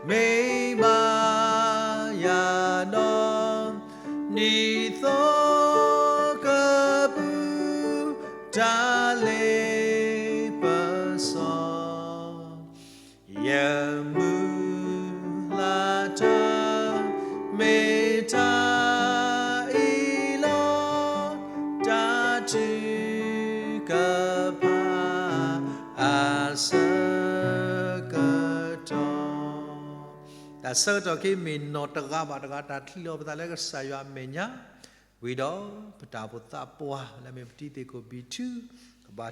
မ့ၢ်ဘၣ်ယၤဒီး ဒ်သိးကပူၤ တၢ်လ့ပစီ ယမုၢ်လၢ်တၢ် မ့ၢ်တၢ်အံၤလီၤ. တၢ်ထုကဖၣ် အဆၢကတီၢ် တၢ်ဆၢကတီၢ်ခဲအံၤမ့ၢ်နီၢ်တဂၤဘၣ်တဂၤ တၢ်ချံးလီၤပသးလၢကစၢ်ယွၤအမဲာ်ညါ, ဝံၤဒီးပတၢ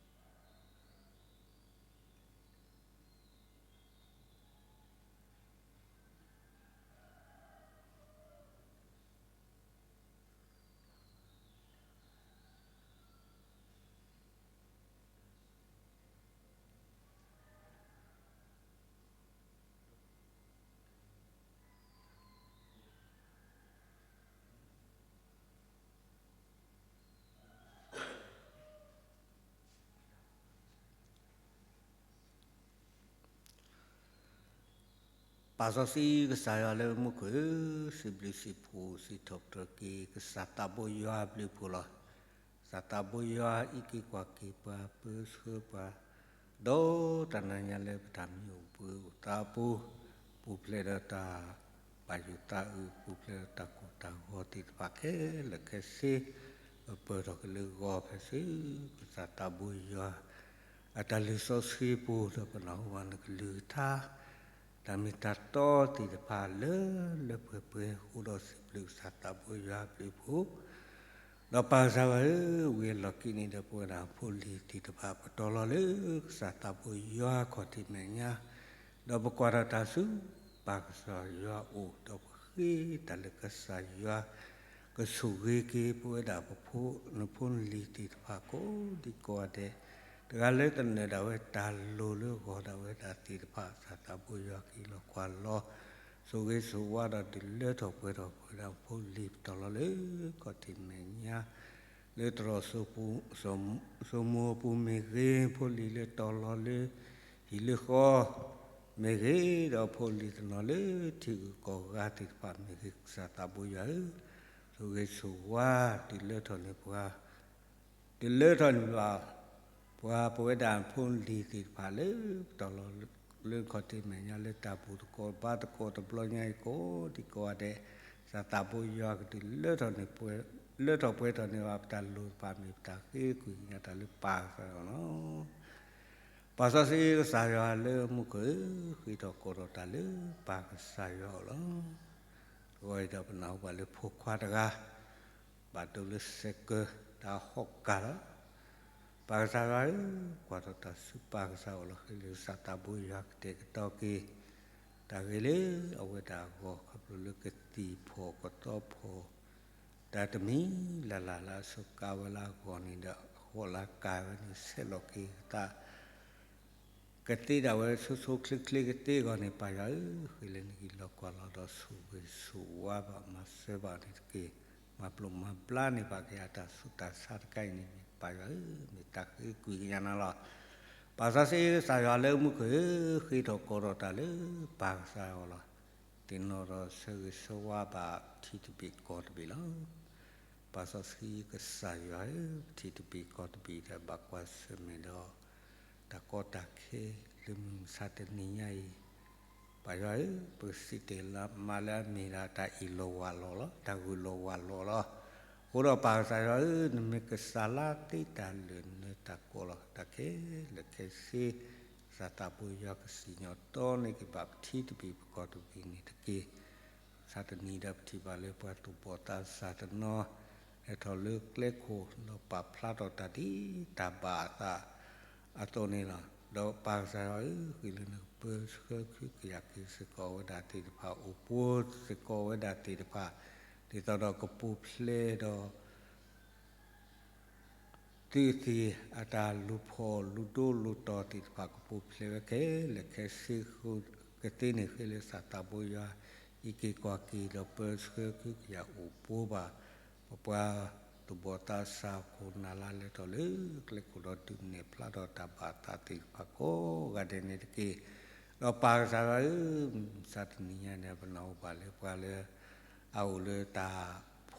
်အိၣ်ဖှိၣ်သးပှၢ် လၢအမ့ၢ်ပတံၤသကိးဘံၣ်ထူ ကဘါထုကဖၣ်ကျၢၢ်တံၢ်က့ၤ တၢ်ထုကဖၣ်န့ၣ်လီၤ. ပာ်စီဆှံကစၢ်ယွၤလၢမူခိၣ်ဧၢ, စံးဘျုးစံးဖှိၣ်စံးထီၣ်ပတြၢၤက့ၤ ကစၢ်သးဘိယွၤအဘျုးအဖှိၣ်လီၤ. ကစၢ်သးဘိယွၤ အံးက့ၤကွၢ်က့ၤပှၤ ပၢဆှၢပှၤ ဒီးတၢ်နၤညါလၢပတၢ်မံအိၣ်ဘှံးအိၣ်သါအပူၤ, ပူၤဖျဲးဒီးတၢ်ဘၣ်ယိၣ်သးအုး, ပူၤဖျဲးဒီးတၢ်ကိၢ်တၢ်ဂီၤသ့ၣ်တဖၣ်ခဲလၢာ်ခဲဆ့, ပပၢၢ်ထီၣ်က့ၤလၢဂီၤဖဲဆ့, ကစၢ်သးဘိယွၤ အတၢ်လုၢ်စီဆှံပူၤ ဒီးပနၢ်ဟူဘၣ်နကလုၢ်ကထါ တၢ်မ့ၢ်တၢ်တီသ့ၣ်တဖၣ်လၢလၢပှဲၤပှဲၤ အိၣ်ဒီးစံးဘျုးကစၢ်သးဘိယွၤအဘျုးအဖှိၣ်, ဒီးပၢ်ကစၢ်ယွၤဧၢ, ဝံၤအလီၢ်ခံန့ၣ်ဒီး ပဝဲဒၣ်ဖိလံၤသ့ၣ်တဖၣ် ပတီၤလီၤလၢကစၢ်သးဘိယွၤခီၣ်ထံးမဲာ်ညါ, ဒီးပကွၢ်ထီၣ်တၢ်ဆူပၢ်ကစၢ်ယွၤအအိၣ်, ဒီးပဃ့တၢ်လၢကစၢ်ယွၤ ကဆိၣ်ဂ့ၤက့ၤပဝဲဒၣ်ပဖိ နဖိနလံၤသ့ၣ်တဖၣ်ကိးဒံကိးဂၤဒဲး, တဂၤလၢသနၢၣ်ဒၣ်ဝဲတၢ်လိၣ်လၢဂီၤဒၣ်ဝဲဒၣ်သ့ၣ်တဖၣ် ကစၢ်သးဘိယွၤကဟ့ၣ်လီၤကွၢ်လီၤ, ဆိၣ်ဂ့ၤဆိၣ်ဝါဒီးဒုးလၢထီၣ်ပှဲၤထီၣ်ပဝဲဒၣ်ဖိလံၤ ပတီၤလီၤလၢခီၣ်ထံးမဲာ်ညါ, လၢတြီၤ စိမိၤအပူၤမ့ၢ်ဂ့ၤ, ဖိလံၤလၢတီၤလီၤလၢဟံၣ်လၢဃီမ့ၢ်ဂ့ၤ, ဒီးဖိလံၤတနီၤလၢထံဂုၤကီၢ်ဂၤသ့ၣ်တဖၣ်မ့ၢ်ဂ့ၤ, ကစၢ်သးဘိယွၤဧၢ, ဆိၣ်ဂ့ၤဆိၣ်ဝါ ဒုးလၢထီၣ်န့ၢ်ပှၤ ဒုးလၢထီၣ်န့ၢ်ဘၣ် ပှၤပဝဲဒၣ်ဖိလံၤသ့ၣ်တဖၣ်လၢ ပတီၤလီၤလၢခီၣ်ထံးမဲာ်ညါလၢတၢ်ဘူၣ်သကိးဘါသကိးတဘျီညါအံၤကိးဒံကိးဂၤဒဲး, ကစၢ်သးဘိယွၤကဒုးလၢထီၣ်န့ၢ်ပှဲၤ လၢထီၣ်ပှဲၤထီၣ်န့ၢ်ဘၣ်ပတၢ်လိၣ်တဖၣ် မ့ၢ်ပတၢ်ဃ့ကွံာ်ကညးတၢ်လၢပၢ်ကစၢ်ယွၤလီၤ. ပၢ်စီဆှံကစၢ်ယွၤလၢမူခိၣ်ဧၢ, ဃ့ထီၣ်ကိးထီၣ်တၢ်လၢပၢ်ကစၢ်ယွၤအအိၣ်လီၤ. တဂီၤအံၤဒီးပနၢ်ဟူဘၣ်လၢဖိခွါတဂၤ ဘၣ်ဒိလၢစဲးကၢၤတၢ်ဟီၣ်ကၢ်လီၤ. ပၢ်ကစၢ်ယွၤဧၢ, ကွၢ်ထီၣ်တၢ်ဆူပၢ်ကစၢ်အအိၣ်လီၤ. ဃ့လၢကစၢ်သးဘိယွၤကတဲာ်ကတီၤက့ၤ တၢ်ဂ့ၤလၢအဝဲဒၣ်အဂီၢ် ခီဖျိလၢကသံၣ်ဖီၣ်ကသီဖီၣ် တၢ်တမံၤလၢ်လၢ်လၢအစူးကါဝဲလၢအဂီၢ်န့ၣ်ဒီး အဃိလၢကါဝဲန့ၣ် ဆဲးလီၤက့ၤအသး ကသ့ဒၣ်ဝဲဆိဆိချ့ချ့ကသ့အဂီၢ်န့ၣ် ပၢ်ယွၤဧၢ, ဃ့လၢနကဟ့ၣ်လီၤကွၢ်လီၤဒီးဆိၣ်ဂ့ၤဆိၣ်ဝါဘၣ်မၤစၢၤဘၣ်န့ၣ်တက့ၢ်. မၤပျိာ်မၤဘျါန့ၢ်ဘၣ်က့ၤအတၢ်ဆူးတၢ်ဆါတခါအံၤန့ၣ် ပၢ်ယွၤဧၢ, မ့ၢ်တၢ်ဃ့ကွံာ်ကညးနၤလီၤ. ပၢ်စီဆှံကစၢ်ယွၤလၢမူခိၣ်ဧၢ, ဃ့ထီၣ်ကိးထီၣ်တၢ်လၢပၢ်ကစၢ်အအိၣ်လီၤ. သ့ၣ်နီၣ်ဒီးဆၢဂ့ၤဆၢဝါဘၣ်ထံတဘ့ၣ်ကီၢ်တဘ့ၣ်လီၤ. ပၢ်စီဆှံကစၢ်ယွၤဧၢ, ပထံၣ်တဘ့ၣ်ကီၢ်တဘ့ၣ်ဒီးဘၣ်ကွၢ်ဆၢၣ်မဲာ်ဒီး တၢ်ကီတၢ်ခဲလၢမုၢ်မဆါတနံၤညါအံၤ, ပၢ်ယွၤဧၢ, ပကစံးတဲာ်လၢမၤလၢအမ့ၢ်ဒၣ်တၢ်အ့ၣ်လိာ်ဝးလိာ်လီၤ, တၢ်ဂုာ်လိာ်ဝးလိာ်လီၤ. အဃိဒီးပၢ်ကစၢ်ယွၤဧၢ, နမ့ၢ်ကစၢ်လၢသ့တၢ်လၢာ်နၢၤတၢ်ကိးလီၤ. တၢ်ခဲလၢာ်ခဲဆ့ ကစၢ်သးဘိယွၤကစံၣ်ညီၣ်တီန့ၢ်က့ၤဘၣ်ပထံတဘ့ၣ်ပကီၢ်တဘ့ၣ်န့ၣ်တက့ၢ်. မဆါတနံၤဒီးပထံၣ်ဘၣ်လၢပှၤသူၣ်ဘီၣ်သးစၢ်တနီၤ လဲၤထီၣ်လၢကျဲခိၣ်ဒီးပာ်ဖျါထီၣ်တၢ်ဒ်တၢ်ဘၣ်အသးအသိးန့ၣ်လီၤ. ဒီးပၢ်ကစၢ်ယွၤဧၢ, ဃ့လၢနကပၢဆှၢခုကယာ်က့ၤစ့ၢ်ကီးဝဲဒၣ်သ့ၣ်တဖၣ်, အိၣ်ဘှီစ့ၢ်ကီးဝဲဒၣ်သ့ၣ်တဖၣ်, ဒ်သိးဒီးကပူၤဖျဲးဒီး သုးသ့ၣ်အတၢ်လူၤဖီၣ်လူၤဒိလူၤတီၢ်သ့ၣ်တဖၣ် ကပူၤဖျဲးဝဲခဲလၢာ်ခဲဆ့ ကသ့န့ၣ် ဃ့လၢကစၢ်သးဘိယွၤ ဟံးက့ၤကွၢ်က့ၤဒီးပၢဆှၢခုကယာ်အိၣ်ဘှီဘၣ် ပပှၤသူၣ်ဘီၣ်သးစၢ်ခိၣ်နၢ်လၢလဲၤထီၣ်လၢကျဲခိၣ်ဒီး ဒုးနဲၣ်ဖျါထီၣ်တၢ်ဘၣ်အသးသ့ၣ်တဖၣ်ကိးဂၤဒဲးန့ၣ်တက့ၢ်. ဒီးပၢ်ကစၢ်ယွၤဧၢ, မဆါတနံၤညါန့ၣ် ပနၢ်ဟူဘၣ်လၢပှၤလၢ အအိၣ်လၢတၢ်ဖီၣ်ဃာ်အီၤ,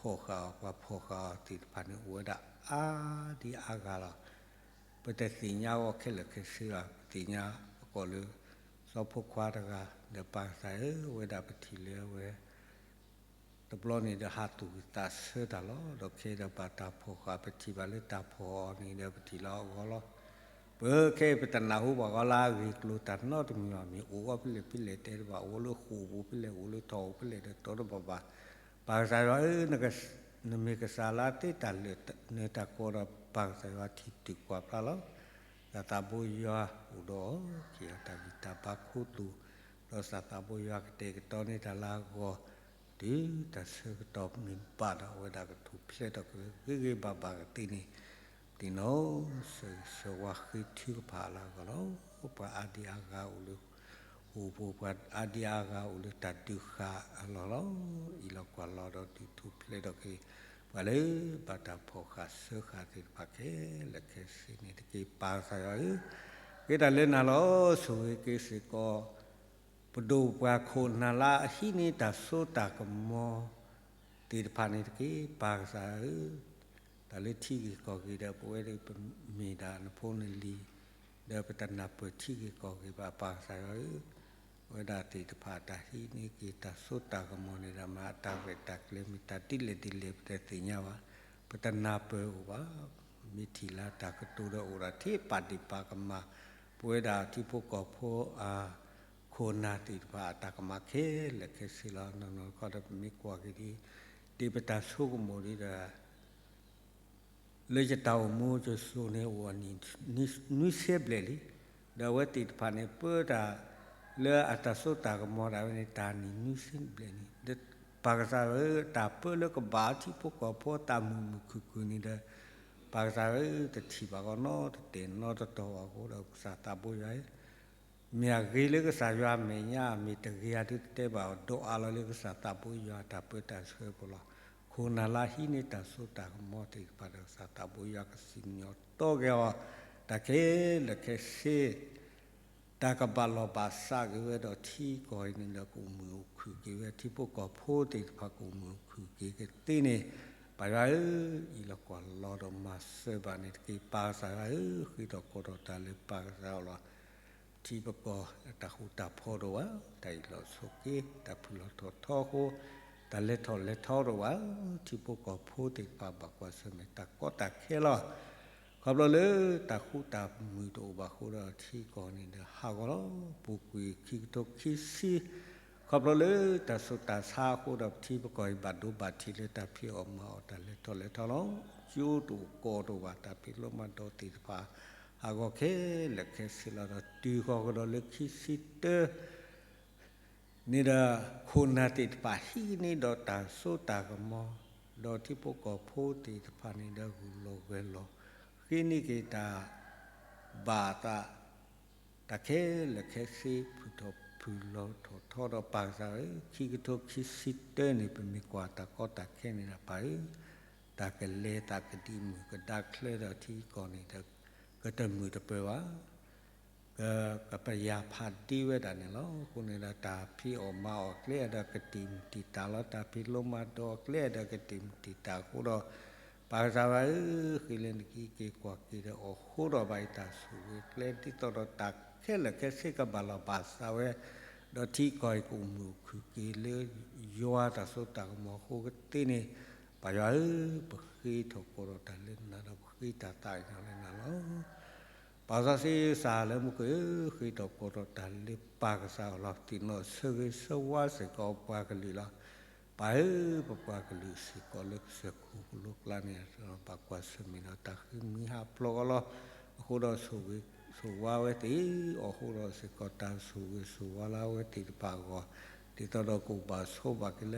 ပှၤဖီၣ်ဃာ်အီၤသ့ၣ်တဖၣ်န့ၣ် အိၣ်ဝဲဒၣ်အါဒံအါဂၤလီၤ. ပတသ့ၣ်ညါအီၤခဲလၢာ်ခဲဆ့ဘၣ်. ပသ့ၣ်ညါအကိာ်လၢ စီၤဖိခွါတဂၤ ဒီးပၢ်ကစၢ်ဧၢ, အဝဲဒၣ်ပထံၣ်လၢအဝဲ တဘျီန့ၣ်ဒီးဟးသူၣ်ဝံၣ်သးဆၢတၢ်လီၤ. ဒီးခဲဒီးဘၣ်တၢ်ဖီၣ်ဃာ် ပထံၣ်ဘၣ်လၢတၢ်ဖီၣ်အီၤန့ၣ်ဒီး ပထံၣ်လၢအဂီၢ်လီၤ. ပခဲအံၤပတနၢ်ဟူဘၣ်ဂီၤလၢအဂ့ၢ်ကျိၤတၢ်နီတမံၤဘၣ်. မ့ၢ်အိၣ်အီၤဖဲလဲၣ်ဖဲလဲၣ်တဲတဘၣ်, အိၣ်လၢဃိာ်ပူၤဖဲလဲၣ်, အိၣ်လၢထီၣ်အိၣ်ဖဲလဲၣ်ဒီးတဲတဘၣ်ဘၣ်. ပၢ်ကစၢ်ယွၤဧၢ, နမ့ၢ်ကစၢ်လၢသ့တၢ်လၢာ်နၢၤတၢ်ကိးဒီး ပၢ်ကစၢ်ယွၤထံၣ်တုၤကွၢ်ဖျါလီၤ. စၢ်သးဘိယွၤအိၣ်ဒီးအီၤ က့ၤအီၤတၢ်ဂံၢ်တၢ်ဘါခူသူၣ်, ဒီးစၢ်သးဘိယွၤကတဲာ်ကတီၤန့ၢ်တၢ်လၢအဂီၢ်, တုၤတၢ်ဆၢကတီၢ်မ့ၢ်ဘၣ်ဒီး အဝဲဒၣ်ကထူၣ်ဖျဲးထီၣ်က့ၤဂ့ၤဂ့ၤဘၣ်ဘၣ်ကသ့န့ၣ်, သ့ၣ်နီၣ်ဆၢဂ့ၤဆၢဝါဃ့ထုကဖၣ်အလၢအဂီၢ်လီၤ. ပှၤအါဒံအါဂၤအိၣ်လၢ ဟူဖိ, ပှၤအါဒံအါဂၤအိၣ်လၢတၢ်ဒုးဃာ်အလီၢ်လီၤ. အံၤလီၤကွၢ်လီၤဒီးဒုးထူၣ်ဖျဲးထီၣ်က့ၤ ပှၤလၢဘၣ်တၢ်ဖီၣ်ဃာ်စၢဃာ်သ့ၣ်တဖၣ်ခဲလၢာ်ခဲဆ့န့ၣ်တက့ၢ်. ပၢ်ကစၢ်ယွၤဧၢ, ကဲတၢ်လၢနၤလီၤ. ဆိၣ်ဂ့ၤက့ၤစ့ၢ်ကီး ပဒိၣ်ပှၤခိၣ်နၢ်လၢအဟံးန့ၢ်တၢ်စိတၢ်ကမီၤသ့ၣ်တဖၣ်န့ၣ်တက့ၢ်. ပၢ်ကစၢ်ဧၢ, တၢ်လၢထံဂ့ၢ်ကီၢ်ဂ့ၢ်ဒီး ပဝဲဒၣ်ပမ့ၢ်ဒၣ်နဖိနလံၤ ဒီးပတနၢ်ပၢၢ်ထံဂ့ၢ်ကီၢ်ဂ့ၢ်ဘၣ်. ပၢ်ကစၢ်ယွၤဧၢ, အဝဲဒၣ်သ့ၣ်တဖၣ်တၢ်ဟံးန့ၢ်က့ၤတၢ်စိတၢ်ကမီၤန့ၣ်ဒီး မ့ၢ်အတၢ်ရဲၣ်တၢ်ကျဲၤမ့ၢ်တၢ်ဒ်လဲၣ်ဒ်လဲၣ် ပတသ့ၣ်ညါဘၣ်, ပတနၢ်ပၢၢ်အိၣ်ဘၣ်. မ့ၢ်ထံၣ်လၢတၢ်ကတိၤဒီးအိၣ်ဒီးထံပာ်ဒံးပာ်ကမၣ် ပဝဲဒၣ်ထံဖိကီၢ်ဖိအ ခိၣ်နၢ်သ့ၣ်တဖၣ်အတၢ်ကမၣ်ခဲလၢာ်ခဲဆ့လီၤ. နီၢ်နီၢ်တခီဒီး ပမ့ၢ်ကွၢ်က့ၤဒ် ဒ်ပတၢ်ဆိကမိၣ်ဒ်ဒီး လၢယတၢ်အိၣ်မူတစိၤန့ၣ် အိၣ်အနံၣ်နွံဆံဘျဲၣ်လံ. ဒီးအဝဲသ့ၣ်တဖၣ်န့ၣ် ပၢတၢ်လၢအတၢ်စိတၢ်ကမီၤဒၣ်ဝဲန့ၣ် တၢ်နံၣ်နွံဆံဘျဲၣ်န့ၣ် ဒီးပၢ်ကစၢ်ဧၢ တၢ်ပၢလၢကဘၣ်ထံဖိကီၢ်ဖိတၢ်မုာ်မုာ်ခုၣ်ခုၣ်န့ၣ်ဒီး ပၢ်ကစၢ်ဧၢ တထံၣ်ဘၣ်ကီးနီတတဲာ်နီတတီၤဘၣ်အဃိဒီး ကစၢ်သးဘိယွၤဧၢ မ့ၢ်အဂ့ၤလၢကစၢ်ယွၤအမဲာ်ညါ မ့ၢ်တဂ့ၤဧါဒုးတတဲဘၣ်အီၤ ဒိးအးလီၤလၢကစၢ်သးဘိယွၤအတၢ်ပၢတၢ်ဆှၢပူၤလီၤ. ခိၣ်နၢ်လၢဟံးန့ၢ်တၢ်စိတၢ်ကမီၤသ့ၣ်တဖၣ်ဒီး ကစၢ်သးဘိယွၤကစံၣ်ညီၣ်တီက့ၤအီၤ တၢ်ခဲလၢာ်ခဲဆ့ တၢ်ကဘၣ်လီၢ်ဘၣ်စးက့ၤဝဲဒီးထံကီၢ်အံၤန့ၣ်ဒီး ကအိၣ်မုာ်အိၣ်ခုၣ်က့ၤဝဲ ထံဖိကီၢ်ဖိသ့ၣ်တဖၣ် ကအိၣ်မုာ်အိၣ်ခုၣ်က့ၤကသ့န့ၣ် ပၢ်ယွၤဧၢ အံၤလီၤကွၢ်လီၤဒီးမၤစၢၤဘၣ်န့ၣ်တက့ၢ်. ပၢ်ကစၢ်ယွၤဧၢ ဃ့ထီၣ်ကိးထီၣ်တၢ်လၢပၢ်ကစၢ်အီၤလီၤ. ထံပကီၢ်တၢ်ဃူတၢ်ဖိးတအိၣ်ဘၣ်, တၢ်အ့ၣ်လိာ်ဆိးက့ တၢ်ဖုၣ်လီၤထီၣ်ထီအဃိ, တၢ်လဲၤထီၣ်လဲၤထီတအိၣ်ဘၣ်, ထံဖိကီၢ်ဖိသ့ၣ်တဖၣ်ဘၣ်ကွၢ်ဆၢၣ်မဲာ်တၢ်ကီတၢ်ခဲလီၤ. ခီဖျိလၢတၢ်ဃူတၢ်မုာ်တအိၣ်ဘၣ်အဃိဒီး ထံကီၢ်န့ၣ်ဒီးဟးဂီၤလီၤ. ပူၤကွံာ်ခံကထိခံဆံ ခီဖျိလၢတၢ်ဆူးတၢ်ဆါအဃိဒီး ပထံပကီၢ်အံၤဘၣ်ဒိဘၣ်ထံးလၢတၢ်ဖံးအီၣ်မၤအီၣ်တၢ်လဲၤထီၣ်လဲၤထီလီၤ. ကၠိတအိၣ်ကီၢ်တအိၣ်ဘၣ်, တၢ်ဖံးလိမၤဒိးသ့ၣ်တဖၣ် ဟးဂီၤခဲလၢာ်ခဲဆ့လီၤ. ဒီးတုၤဃီၤကဒီးလၢခံဆံတၢ န့ၣ်ဒီး ခိၣ်နၢ်သ့ၣ်တဖၣ်ဟံးန့ၢ်ဒီးတၢ်စိတၢ်ကမီၤ, ဒီးထံဖိကီၢ်ဖိသ့ၣ်တဖၣ်န့ၣ်ဒီးဂုာ်လီၤဂဲၤလီၤ, ဃ့န့ၢ်က့ၤတၢ်ဘၣ်အသး တၢ်ခဲလၢာ်ခဲဆ့ ဖုၣ်ထီၣ်ဖုၣ်လီၤထီၣ်ထီဒီး ပၢ်ကစၢ်ဧၢ, ခံကထိခံဆံတၢန့ၣ် ပမ့ၢ်ကွၢ်တၢ်ကီတၢ်ခဲန့ၣ်ဒီး ပၢ်ဧၢ, တၢ်ကလဲၤသးကဒံးမုၢ်ကဒါချၢဒီးထံကီၢ်န့ၣ်ဒီး ကတမုာ်တပၢၤဘၣ် က ကပယၤဖးဒ့ဝဲဒၣ်န့ၣ်လီၤ. အဃိန့ၣ်ဒီး တၢ်ဖံးအီၣ်မၤအီၣ်ကျဲဒီးကတံာ်မုၢ်တံာ်တာ်လီၤ, တၢ်ဖံးလိမၤဒိးအကျဲဒီးကတံာ်မုၢ်တံာ်တာ်အဃိဒီး ပၢ်ကစၢ်ယွၤဧၢ, ဃ့လၢနကဟံးက့ၤကွၢ်က့ၤဒီး အိးထီၣ်ဘၣ်အံၤတၢ်ဆိၣ်ဂ့ၤကျဲ ဒ်သိးဒီးတၢ်ခဲလၢာ်ခဲဆ့ကဘၣ်လီၢ်ဘၣ်စးဝဲ, ဒီးထံကီၢ်အံၤကအိၣ်မုာ်အိၣ်ခုၣ်က့ၤလၢ ယွၤတၢ်စိတၢ်ကမီၤအဃိကသ့န့ၣ်, ပၢ်ယွၤဧၢ, ပဃ့ထီၣ်ကိးထီၣ်တၢ်လၢနၤဒီး ပဃ့တၢ်သးကညီၤလၢနၤလီၤ. ပၢ်စီဆှံကစၢ်လၢမူခိၣ်ဧၢ, ဃ့ထီၣ်ကိးထီၣ်တၢ်လၢပၢ်ကစၢ်အီၤလီၤ. သ့ၣ်နီၣ်ဆၢဂ့ၤဆၢဝါစ့ၢ်ကီးပှၤကလုာ်လီၤ. ပၢ်ဧၢ, ပပှၤကလုာ်စ့ၢ်ကီးလၢကစၢၢ်ခိၣ်ကလိကျါန့ၣ် ဘၣ်ကွၢ်ဆၢၣ်မဲာ်ဒီးတၢ်ဃ့ၢ်မှံဟးဖျိးအီၤလီၤ. အဃိဒီးဆိၣ်ဂ့ၤဆိၣ်ဝါဝဲသ့ၣ်, အိးထီၣ်စ့ၢ်ကီးတၢ်ဆိၣ်ဂ့ၤဆိၣ်ဝါလၢအဝဲသ့ၣ်တဖၣ်အဂီၢ်, ဒ်သိးဒီးကအိၣ်ဘၣ်ဆိးဘၣ်က့ၤလၢအ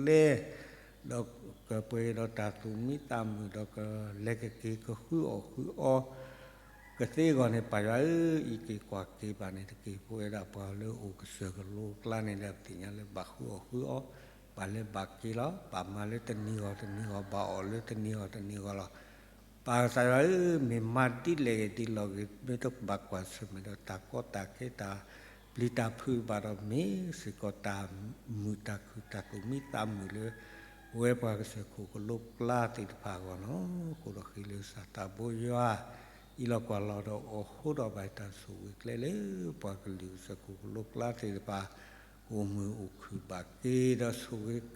လီၢ်ကျဲ ဒီးကပှဲၤဒီးတၢ်သူၣ်မံသးမုာ် ဒီးကလဲၤကက့ၤကဃုအီၣ်ဃုအီ ကသ့အဂီၢ်န့ၣ် ပၢ်ယွၤဧၢ, အံးက့ၤကွၢ်က့ၤဘၣ်န့ၣ်တက့ၢ်. ပဝဲဒၣ်ပှၤလၢအိၣ်ကစၢၢ်ကလိကျါန့ၣ်ဒီး ပသ့ၣ်ညါလၢဘၣ်ဃုအီၣ်ဃုအီ, ဘၣ်လဲၤဘၣ်က့ၤလီၤ. ဘၣ်မၤလၢတနံၤဂီၢ်တနံၤဂီၢ်, ဘၣ်အီၣ်လၢတနံၤဂီၢ်တနံၤဂီၢ်လီၤ. ပၢ်ကစၢ်ယွၤဧၢ, မ့ၢ်မၤဒ်လဲၣ်ဂ့ၤဒ်လဲၣ်ဂ့ၤ မ့ၢ်တဘၣ်ကွၢ်ဆၢၣ်မဲာ်ဒီးတၢ်ကီတၢ်ခဲတၢ်ပျံၤတၢ်ဖုးဘၣ်ဒီး မ့ၢ်စ့ၢ်ကီးတၢ်မုာ်တၢ်ခုၣ်တၢ်သူၣ်မံသးမုာ်လၢ ပဝဲပှၤကစၢၢ်ခိၣ်ကလိကျါသ့ၣ်တဖၣ်အဂီၢ်လီၤ. အဃိဒီးဃ့လၢကစၢ်သးဘိယွၤ အံးလီၤကွၢ်လီၤဒီးအိးထီၣ်ဘၣ်တၢ်ဆိၣ်ဂ့ၤကျဲလၢ ပှၤကလုာ်ကစၢၢ်ခိၣ်ကလိကျါသ့ၣ်တဖၣ် ကအိၣ်မုာ်အိၣ်ခုၣ်ဘၣ်